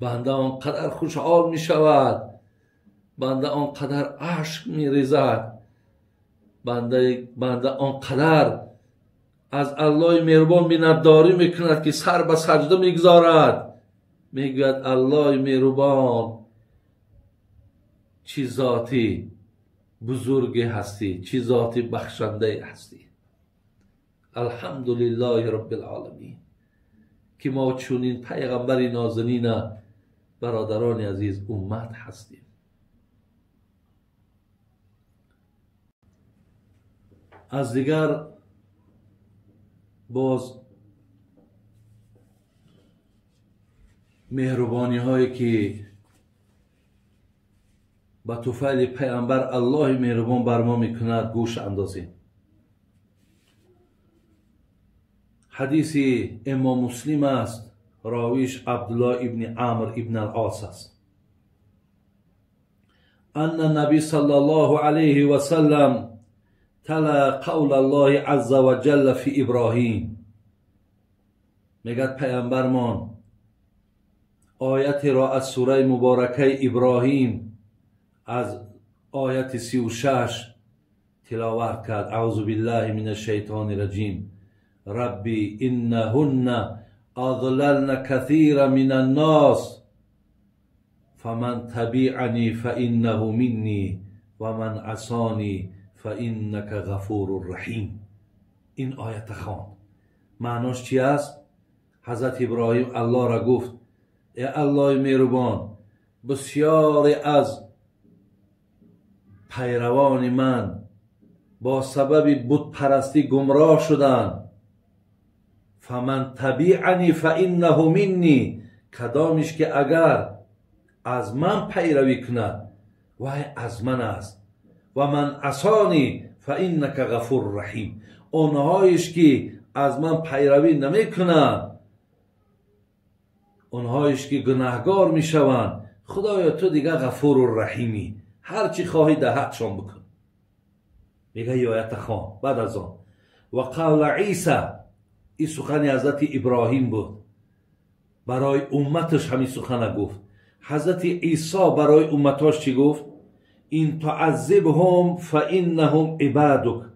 بنده آنقدر خوشحال می شود، بنده آنقدر اشک می ریزد، بنده آنقدر از الله مهربان منتداری میکند که سر به سجده میگذارد، میگوید الله مهربان چی ذاتی بزرگی هستی، چی ذاتی بخشنده هستی. الحمدلله رب العالمین که ما چونین پیغمبر نازنین برادران عزیز امت هستیم. از دیگر باز مهربانی هایی که با طفیل پیامبر الله مهربان بر ما میکند گوش اندازیم. حدیث امام مسلم است، راویش عبدالله ابن عمرو ابن العاص است. ان النبی صلی الله علیه و سلم تلا قول الله عز وجل فی ابراهیم. میگد پیامبرمان آیت را از سوره مبارکه ابراهیم از آیت 36 تلاوت کرد. اعوذ بالله من الشیطان الرجیم. ربی انهن اضللن كثيرا من الناس فمن تبعنی فانه منی ومن عصانی فانک غفور رحیم. این آیت خواند. معناش چی است؟ حضرت ابراهیم الله را گفت ای الله مهربان، بسیاری از پیروان من با سبب بت پرستی گمراه شدند. فمن تبعنی فانه منی، کدامش که اگر از من پیروی کند وای از من است. و من عصانی فانک غفور رحیم، آنهایش که از من پیروی نمیکنند، آنهایش که گناهگار میشوند، خدایا تو دیگه غفور رحیمی، هر چی خواهی در حقشان بکن. میگه ای آیت خوان. بعد از آن و قول عیسی، این سخن حضرت ابراهیم بود، برای امتش همین سخن گفت. حضرت عیسی برای امتاش چی گفت؟ این تعذبهم فانهم عبادک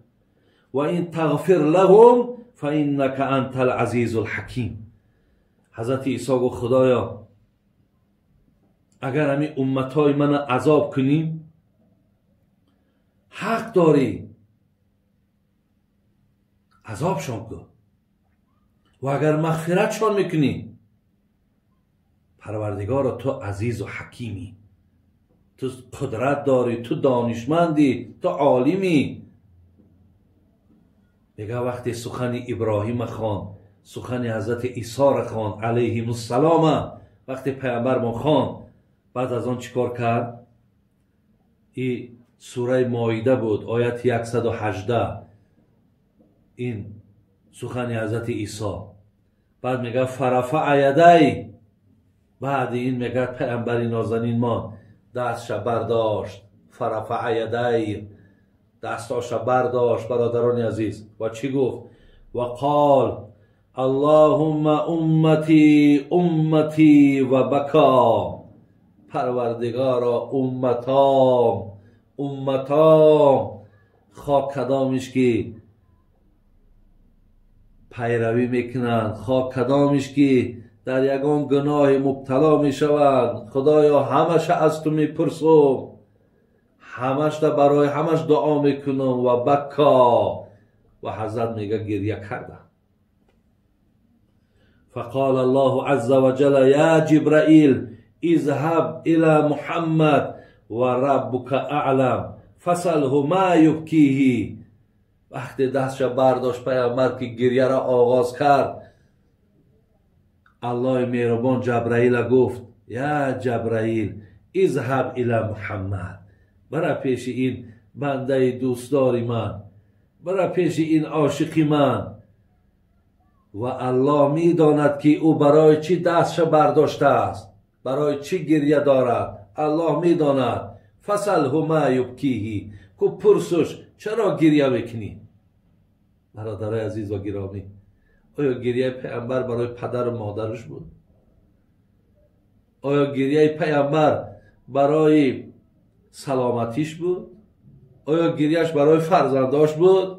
و این تغفر لهم فانک انت العزیز الحکیم. حضرت عیسی گفت خدایا اگر همین امتهای من عذاب کنیم حق داری عذابشان کن، و اگر مغفرتشان میکنی پروردگارا تو عزیز و حکیمی، تو قدرت داری، تو دانشمندی، تو عالمی. میگه وقتی سخن ابراهیم خوان، سخن حضرت عیسی را خوان علیهم السلام، وقتی پیامبر ما خوان، بعد از آن چیکار کرد؟ این سوره مائده بود، آیت 118، این سخن حضرت عیسی. بعد میگه فرفع یدی، بعد این میگه پیامبر نازنین ما دستش برداشت، فرفع یدیه، دستاش برداشت برادران عزیز و چی گفت؟ و قال اللهم امتی امتی و بکا، پروردگارا امتام امتام، خواه کدامش که پیروی میکنند، خواه کدامش که در یگان گناه مبتلا میشوند، خدایا همش از تو میپرسم، همش برای همش دعا میکنم. و بکا، و حضرت میگه گریه کردم. فقال الله عز وجل یا جبرائیل اذهب الى محمد و ربک اعلم فسله ما یبکیه. وقتی دستش برداشت پیامبر که گریه را آغاز کرد، الله مهربان جبرائیل گفت یا جبرائیل اذهب الى محمد، برا پیش این بنده دوستدار من، برا پیش این عاشق من. و الله میداند که او برای چی دستش برداشته است، برای چی گریه دارد، الله میداند. فسله ما یبکیه، کو پرسش چرا گریه میکنی؟ برادرای عزیز و گرامی، آیا گریه پیامبر برای پدر و مادرش بود؟ آیا گریه پیامبر برای سلامتیش بود؟ آیا گریهش برای فرزنداش بود؟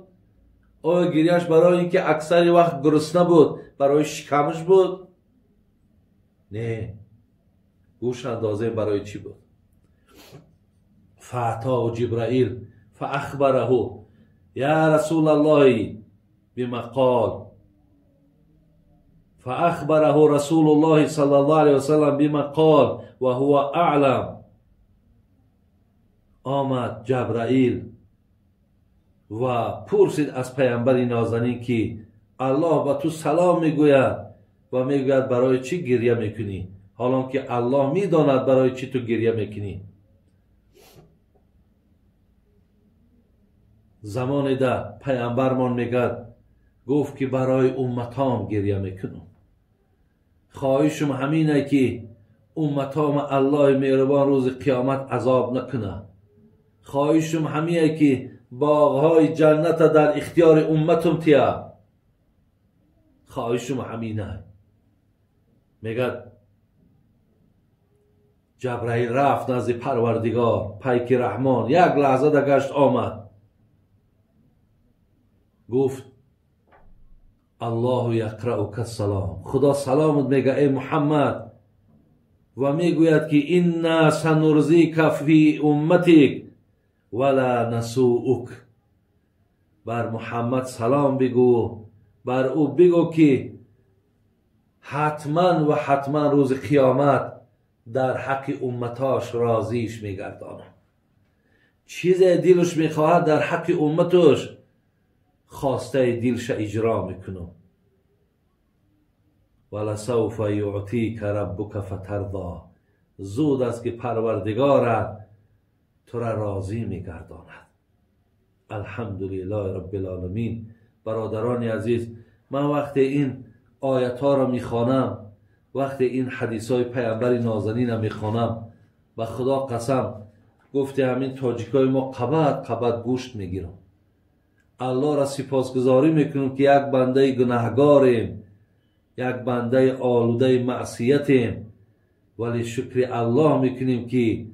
آیا گریهش برای اینکه اکثر وقت گرسنه بود برای شکمش بود؟ نه، گوش اندازه برای چی بود؟ فأتاه جبرائیل فأخبره یا رسول الله بما قال، فأخبره رسول الله صلى الله عليه وسلم بما قال وهو أعلم. آمد جبرائیل و پرسید از پیامبر نازنین که الله به تو سلام میگوید و میگوید برای چی گریه میکنی، حالا که الله میداند برای چی تو گریه میکنی. زمان ده پیامبرمان میگد، گفت که برای امتام گریه میکنم، خواهشم همینه که امتام الله مهربان روز قیامت عذاب نکنه، خواهشم همینه که باغهای جنت در اختیار امتم تیه، خواهشم همینه. میگد جبرائیل رفت نزد پروردگار پیک رحمان، یک لحظه در گشت آمد، گفت الله یقرأک السلام، خدا سلامت میگه ای محمد، و میگوید که انا سنرضیک فی امتک ولا نسوءک. بر محمد سلام بگو، بر او بگو که حتما و حتما روز قیامت در حق امتاش راضیش میگردانم. چیز دلش میخواهد در حق امتش خواسته دلش اجرا میکنم. ولسوف یعطیک ربک فترضی، زود است که پروردگارت تو را راضی میگرداند. الحمدلله رب العالمین. برادران عزیز، من وقتی این آیت ها را میخوانم، وقتی این حدیث های پیامبر نازنین را میخوانم، و خدا قسم گفته همین تاجیکای ما قبط قبط گوشت میگیرم. الله را سپاسگزاری میکنم که یک بنده گناهگاریم، یک بنده آلوده معصیتیم، ولی شکر الله میکنیم که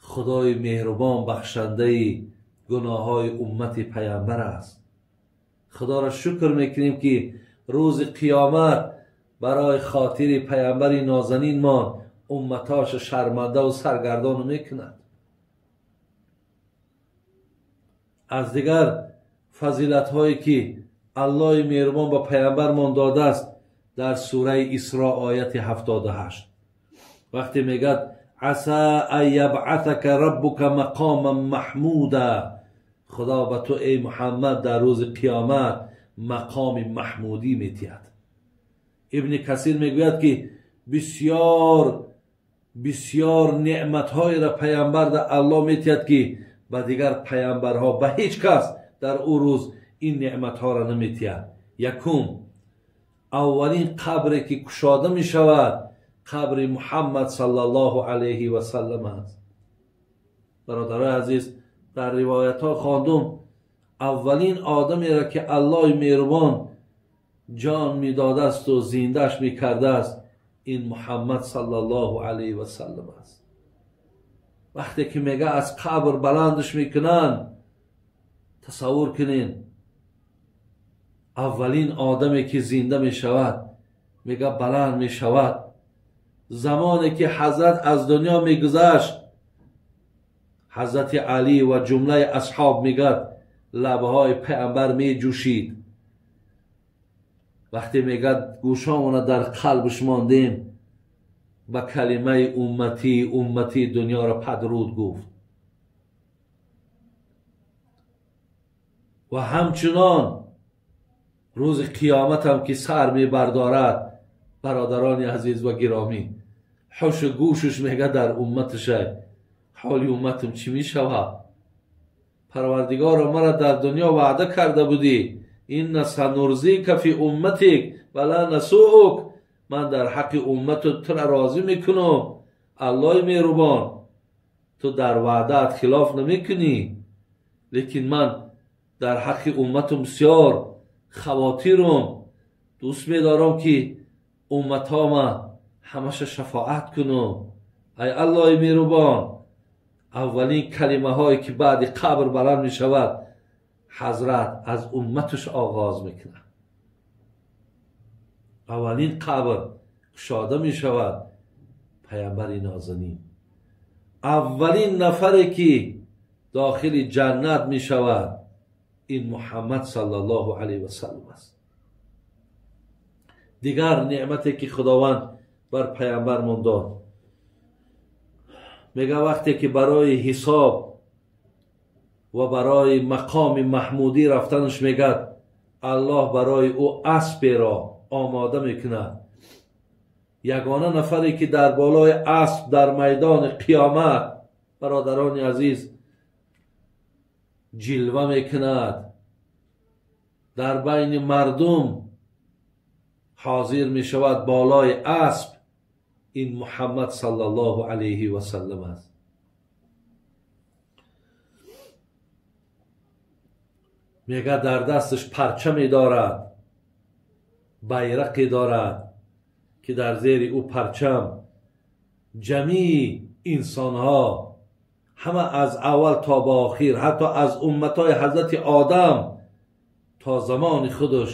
خدای مهربان بخشنده گناه های امت پیامبر است. خدا را شکر میکنیم که روز قیامت برای خاطر پیامبر نازنین ما امتاش شرمنده و سرگردان میکند. از دیگر فضیلت هایی که الله مهربان به پیامبرمان داده است، در سوره اسراء آیت 78 وقتی میگد عسى ان یبعثک ربک مقاما محمودا، خدا به تو ای محمد در روز قیامت مقام محمودی میتید. ابن کثیر میگوید که بسیار بسیار نعمتهای را پیامبر در الله میتید که به دیگر پیامبرها به هیچ کس در او روز این نعمتها را نمیتید. یکم، اولین قبری که کشاده می شود قبر محمد صلی الله علیه و سلم است. Бародарои азиз, дар ривоятҳо хондум, аввалин одамеро ки Аллоҳи меҳрубон ҷон медодасту зиндааш мекардааст, ин Муҳаммад саллаллоҳу алайҳи васаллам аст. Вақте ки мега аз қабр баландаш мекунанд, тасаввур кунед, аввалин одаме ки зинда мешавад, мега баланд мешавад. Замоне ки ҳазрат аз дунё мегузашт, ҳазрати Алӣ ва ҷумлаи асҳоб мегӯяд, лабҳои пайғамбар меҷӯшид. Вақте мегӯяд гӯшомона дар қалбш мондем, ба калимаи умматӣ, умматӣ дунёро падруд гуфт. Ва ҳамчунон рӯзи қиёматам ки сар мебардорад, бародарони азиз ва гиромӣ, ҳушу гӯшаш мегӯяд дар умматаша, ҳоли умматам чӣ мешавад? Парвардигоро, мара дар дунё ваъда карда будӣ, инна санурзика фи умматик ва ла насуук, ман дар ҳаққи уммату тура розӣ мекунам. Аллоҳи меҳрубон, ту дар ваъдаат хилоф намекунӣ, лекин ман дар ҳаққи умматум бисёр хавотирам, дӯст медорам ки умматҳома ҳамаша шафоат кунам. Ай Аллоҳи меҳрубон, аввалин калимаҳое ки баъди қабр баланд мешавад, ҳазрат аз умматаш оғоз мекунад. Аввалин қабр кушода мешавад, паямбари нозанин. Аввалин нафаре ки дохили ҷаннат мешавад, ин Муҳаммад саллаллоҳу алайҳи васаллам аст. Дигар неъмате ки Худованд бар паямбармон дод, мега вақте ки барои ҳисоб ва барои мақоми маҳмудӣ рафтанаш мегӯяд, Аллоҳ барои ӯ асперо омода мекунад. Ягона нафаре ки дар болои асп дар майдони қиёмат, бародарони азиз, ҷилва мекунад, дар байни мардум ҳозир мешавад болои асп, ин Муҳаммад саллаллоҳу алайҳи васаллам аст. Мега дар дасташ парчаме дорад, байрақе дорад ки дар зери ӯ парчам ҷамии инсонҳо ҳама аз аввал то ба охир, ҳатто аз умматҳои ҳазрати Одам то замони худаш,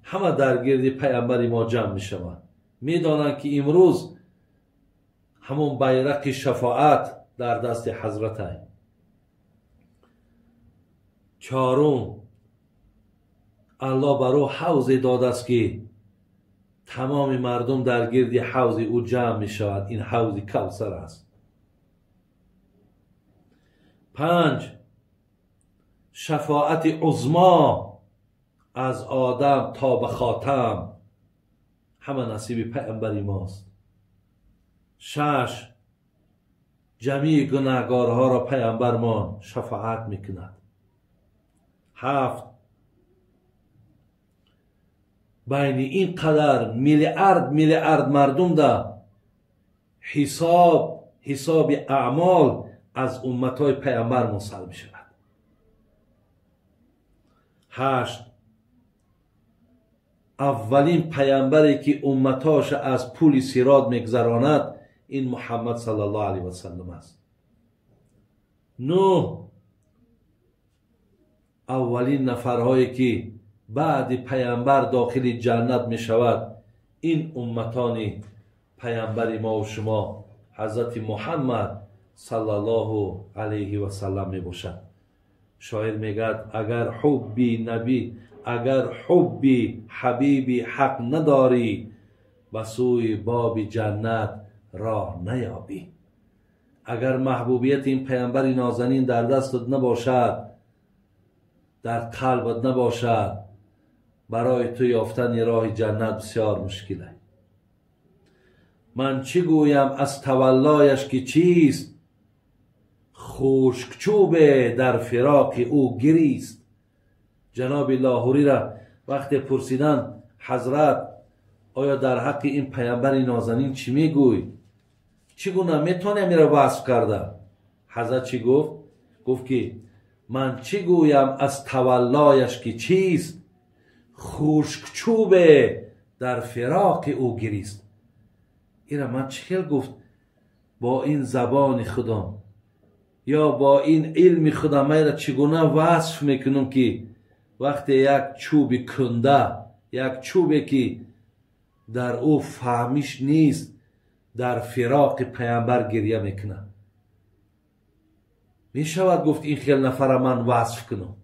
ҳама дар гирди пайғамбари мо ҷамъ мешаванд. Медонанд ки имрӯз ҳамон байрақи шафоат дар дасти ҳазрат аст. Чорум, Аллоҳ бар ӯ ҳавзе додааст ки тамоми мардум дар гирди ҳавзи ӯ ҷамъ мешавад. Ин ҳавзи Кавсар аст. Панҷ, шафоати узмо аз Одам то ба хотам ҳама насиби пайғамбари мост. Шаш, ҷамии гунаҳгорҳоро пайғамбармон шафоат мекунад. Ҳафт, байни ин қадар миллиард миллиард мардум да ҳисоби аъмол аз умматҳои пайғамбар мусал мешавад. Ҳашт, аввалин пайғамбаре ки умматҳоша аз пули сирот мегузаронад, ин Муҳаммад саллаллоҳу алайҳи васаллам аст. Нӯҳ, аввалин нафарҳое ки баъди пайғамбар дохили ҷаннат мешавад, ин умматони пайғамбари мо ва шумо ҳазрати Муҳаммад саллаллоҳу алайҳи васаллам мебошад. Шоир мегӯяд, агар ҳубби набӣ, агар ҳубби ҳабиби ҳақ надорӣ, ба сӯи боби ҷаннат роҳ наёбӣ. Агар маҳбубияти ин пайғамбари нозанин дар дастат набошад, дар қалбат набошад, барои ту ёфтани роҳи ҷаннат бисёр мушкил аст. Ман чӣ гӯям аз таваллояш ки чист, хушкчӯбе дар фироқи ӯ гирист. Ҷаноби Лоҳуриро вақте пурсиданд, ҳазрат, оё дар ҳаққи ин пайғамбари нозанин чӣ мегӯй? Чӣ гуна метавонем инро васф карда? ҳазрат чӣ гуфт? Гуфт ки ман чӣ гӯям аз таваллояш ки чист, хушкчӯбе дар фироқи ӯ гирист. Ира ман чӣ хел гуфт бо ин забони худам ё бо ин илми худам майра чӣ гуна васф мекунам ки вақте як чӯби кунда, як чӯбе ки дар ӯ фаҳмиш нест, дар фироқи паямбар гиря мекунад. Мешавад гуфт ин хел нафара ман васф кунам.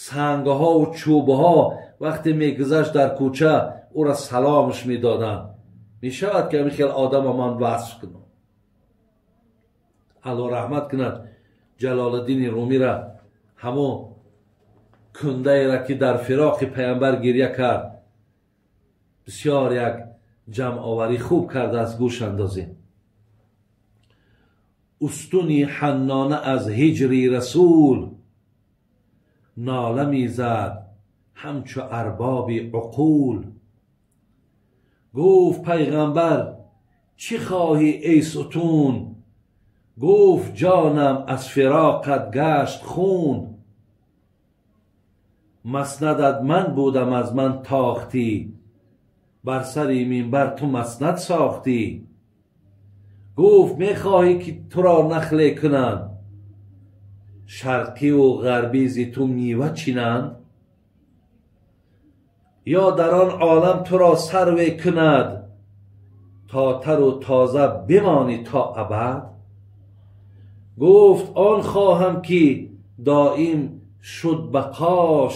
Сангҳову чӯбҳо вақте мегузашт дар кӯча ӯра саломаш медоданд. Мешавад ки ҳамин хел одама ман васф кунам. Алло раҳмат кунад Ҷалолиддини Румира, ҳамон кундаеро ки дар фироқи паямбар гиря кард, бисёр як ҷамъоварӣ хуб кардааст. Гӯш андозем. Устуни ҳаннона аз ҳиҷри расул, нола мезад ҳамчу арбоби уқул. Гуфт пайғамбар чӣ хоҳӣ эй сутун, гуфт ҷонам аз фироқат гашт хун. Маснадат ман будам аз ман тохтӣ, бар сари минбар ту маснад сохтӣ. Гуфт мехоҳӣ ки туро нахле кунанд, шарқиву ғарбӣ зи ту мева чинанд, ё дар он олам туро сарве кунад, то тару тоза бимонӣ то абад. Гуфт он хоҳам ки доим шуд бақош,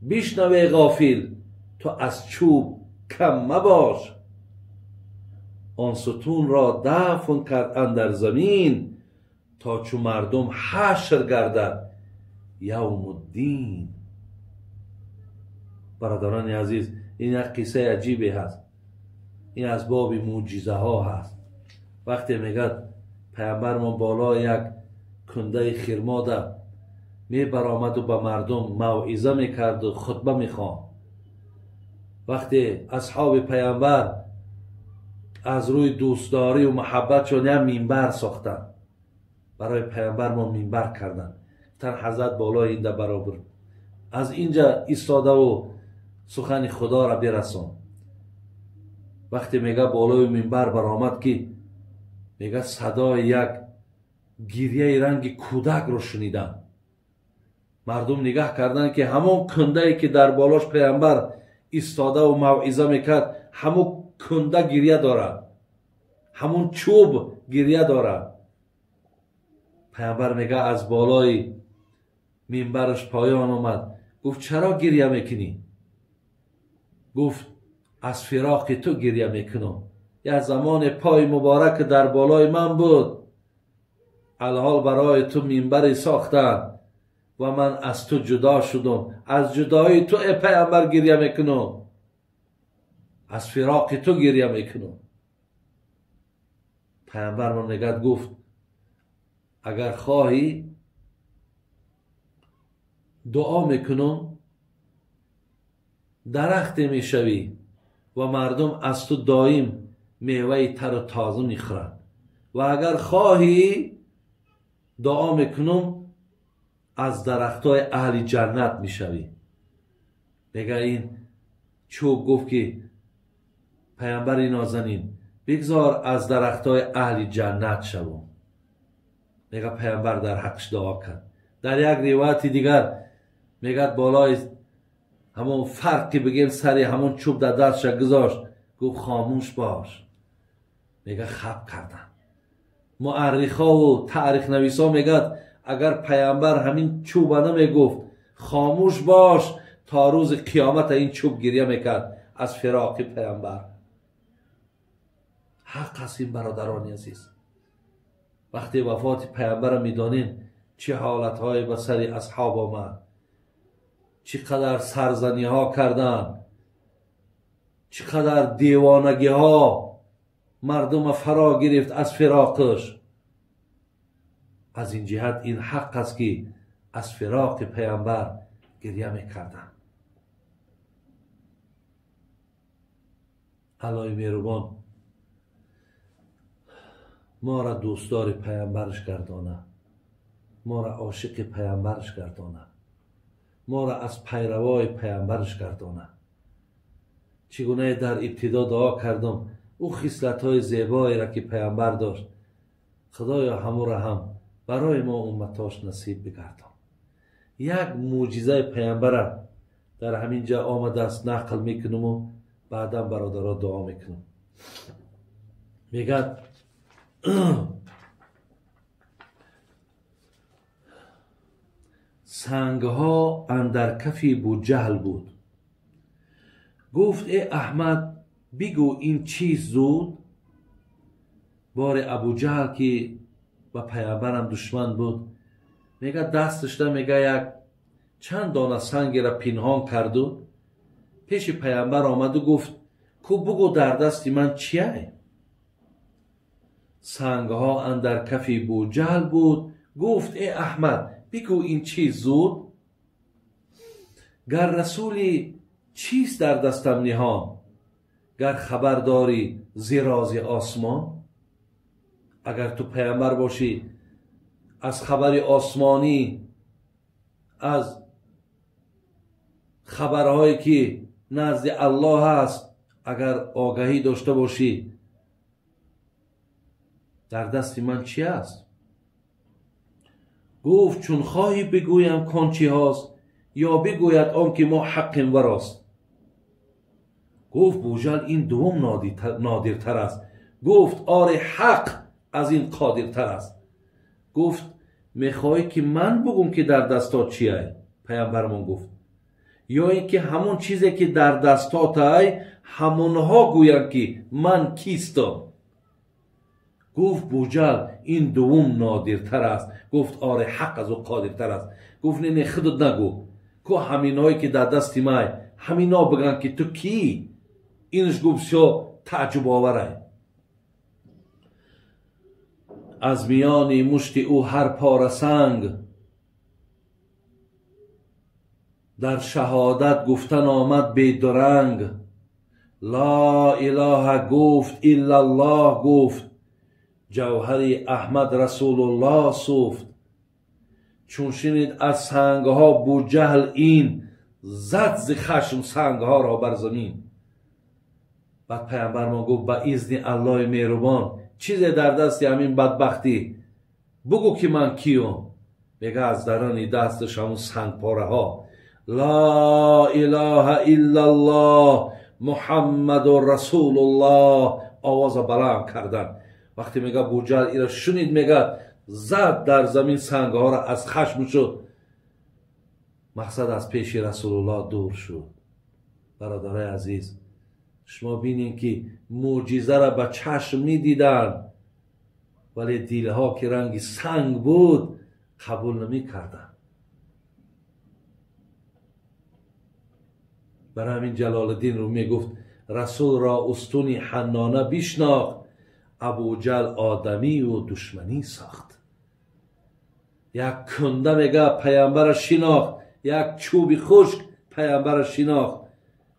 бишнаве ғофил ту аз чӯб кам мабош. Он сутунро дафн кард андар замин, то чу мардум ҳашр гардад явмуддин. Бародарони азиз, ин як қиссаи аҷибе ҳаст. Ин аз боби мӯъҷизаҳо ҳаст. Вақте мегӯяд паямбармон болои як кундаи хирмода мебаромаду ба мардум мавъиза мекарду хутба мехонд. Вақте асҳоби паямбар аз рӯи дӯстдорию муҳаббатшон як минбар сохтанд, барои паямбармон минбар карданд. Гуфтанд ҳазрат болои инда баробар, аз инҷа истодаву сухани худоро бирасон. Вақте мега болои минбар баромад ки мега садои як гирьяи ранги кӯдакро шуниданд. Мардум нигаҳ карданд ки ҳамон кундае ки дар болош паямбар истодаву мавъиза мекард, ҳамон кунда гирья дорад, ҳамон чӯб гирья дорад. Паямбар мега аз болои минбараш поён омад, гуфт чаро гирья мекунӣ? Гуфт аз фироқи ту гирья мекунам. Як замоне пои муборак дар болои ман буд, алҳол барои ту минбаре сохтанд ва ман аз ту ҷудо шудам. Аз ҷудоии ту э паямбар гирья мекунам, аз фироқи ту гирья мекунам. Паямбармон мегӯяд гуфт агар хоҳӣ дуо мекунам, дарахте мешавӣ ва мардум аз ту доим меваи тару тоза мехӯранд, ва агар хоҳӣ дуо мекунам, аз дарахтҳои аҳли ҷаннат мешавӣ. Мега ин чӯб гуфт ки паямбари нозанин, бигзор аз дарахтҳои аҳли ҷаннат шавам. Мега паямбар дар ҳаққаш дуо кард. Дар як ривояти дигар мегӯяд болои ҳамон фарқи бигем сари ҳамон чӯб дар дастша гузошт, гуфт хомӯш бош. Мега хаб карданд. Муаррихову таърихнависо мегӯяд агар паямбар ҳамин чӯба намегуфт хомӯш бош, то рӯзи қиёмата ин чӯб гирья мекард аз фироқи паямбар. Ҳақ аст ин бародарони азиз. Вақте вафоти паямбарро медонем чӣ ҳолатҳое ба сари асҳоб омад, чӣ қадар сарзаниҳо карданд, чӣ қадар девонагиҳо мардума фаро гирифт аз фироқиш. Аз ин ҷиҳат ин ҳақ аст ки аз фироқи паямбар гирья мекарданд. Аллоҳи меҳрубон моро дӯстдори паямбараш гардона, моро ошиқи паямбараш гардона, моро аз пайравои паямбараш гардона. Чӣ гунае дар ибтидо дуо кардам, ӯ хислатҳои зебоеро ки паямбар дошт, худоё ҳамуро ҳам барои мо умматош насиб бигардон. Як мӯъҷизаи паямбара дар ҳамин ҷо омадааст, нақл мекунаму баъдан бародаро дуо мекунам. Мегӯяд сангҳо андар кафи Буҷаҳл буд. Гуфт: э Аҳмад, бигӯ ин чиз зуд. Боре Абуҷаҳл ки ба паямбарам душман буд, мега дасташда мега як чанд дона сангеро пинҳон карду пеши паямбар омаду гуфт: ку бугӯ дар дасти ман чияй? Сангҳо андар кафи Буҷаҳл буд. Гуфт: э Аҳмад, бигӯ ин чиз зуд. Гар расули чист дар дастам ниҳон, гар хабар дорӣ зи рози осмон. Агар ту паямбар бошӣ, аз хабари осмонӣ, аз хабарҳое ки назди Аллоҳ аст, агар огаҳӣ дошта бошӣ, дар дасти ман чи аст? Гуфт: чун хоҳӣ бигӯям кон чӣ ҳост, ё бигӯяд он ки мо ҳаққем ва рост. Гуфт Буҷаҳл: ин дуввум нодиртар аст. Гуфт: оре, ҳақ аз ин қодиртар аст. Гуфт: мехоҳӣ ки ман бугум ки дар дастот чиай? Паямбармон гуфт: ё ин ки ҳамон чизе ки дар дастотай ҳамонҳо гӯянд ки ман кистам. Гуфт Буҷаҳл: ин дуввум нодиртар аст. Гуфт: оре, ҳақ аз ӯ қодиртар аст. Гуфт: не, не, худат нагӯ, ку ҳаминҳое ки дар дасти май ҳамино бигӯянд ки ту кӣ. Инш гуфт бисёр таъҷубоварай. Аз миёни мушти ӯ ҳар пора санг дар шаҳодат гуфтан омад бедуранг. Ло илоҳа гуфт, иллаллоҳ гуфт, ҷавҳари Аҳмад Расулуллоҳ суфт. Чун шинид аз сангҳо Буҷаҳл ин, зад зи хашм сангҳоро бар замин. Баъд паямбармон гуфт: ба изни Аллоҳи меҳрубон, чизе дар дасти ҳамин бадбахтӣ бугӯ ки ман киюм. Мега аз дарони дасташ ҳамун сангпораҳо ло илоҳа иллаллоҳ Муҳаммаду Расулуллоҳ овоза баланд карданд. Вақте мега Буҷаҳл ира шунид, мега зад дар замин сангҳоро, аз хашм шуд, мақсад аз пеши Расулуллоҳ дур шуд. Бародарои азиз, шумо бинед ки мӯъҷизаро ба чашм медиданд, вале дилҳо ки ранги санг буд қабул намекарданд. Барои ҳамин Ҷалолиддин Румӣ мегуфт: расулро устуни ҳаннона бишнохт, Абуҷаҳл одамию душманӣ сохт. Як кунда мега паямбара шинохт, як чӯби хушк паямбара шинохт,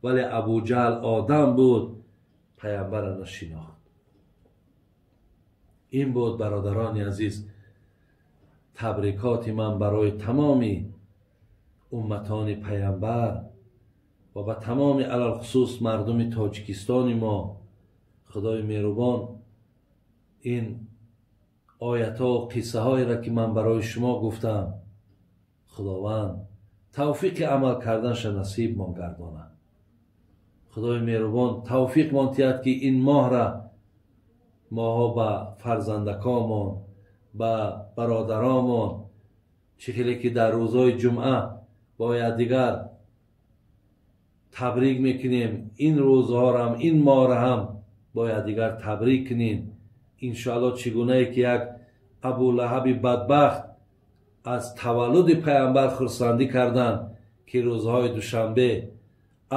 вале Абуҷаҳл одам буд, паямбара нашинохт. Ин буд бародарони азиз табрикоти ман барои тамоми умматони паямбар ва ба тамоми алалхусус мардуми Тоҷикистони мо. Худои меҳрубон ин оятҳо қиссаҳоеро ки ман барои шумо гуфтам, Худованд тавфиқи амал карданша насибмон гардонад. Худои меҳрубон тавфиқмон диҳад ки ин моҳра моҳо ба фарзандакомон, ба бародаромон, чӣ хеле ки дар рӯзҳои ҷумъа бояд дигар табрик мекунем, ин рӯзҳорам, ин моҳра ҳам бояд дигар табрик кунем. Иншоаллоҳ чӣ гунае ки як Абулаҳаби бадбахт аз таваллуди паямбар хурсандӣ карданд, ки рӯзҳои душанбе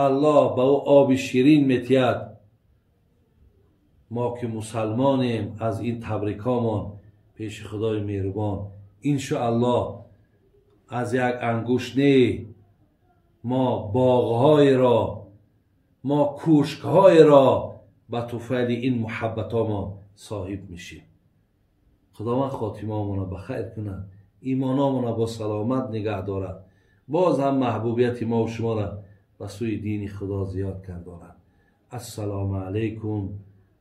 Аллоҳ ба ӯ оби ширин метиҳад, мо ки мусалмонем аз ин табрикомон пеши Худои меҳрубон иншоаллоҳ аз як ангушт не, мо боғҳоеро, мо кӯшкҳоеро ба туфайли ин муҳаббатомон соҳиб мешем. Худованд хотимаамона ба хайр кунад, имонамона бо саломат нигаҳ дорад, боз ҳам маҳбубияти мо шуморо ба сӯи дини Худо зиёд гардонад. Ассалому алайкум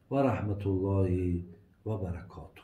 ва раҳматуллоҳи ва баракотуҳ.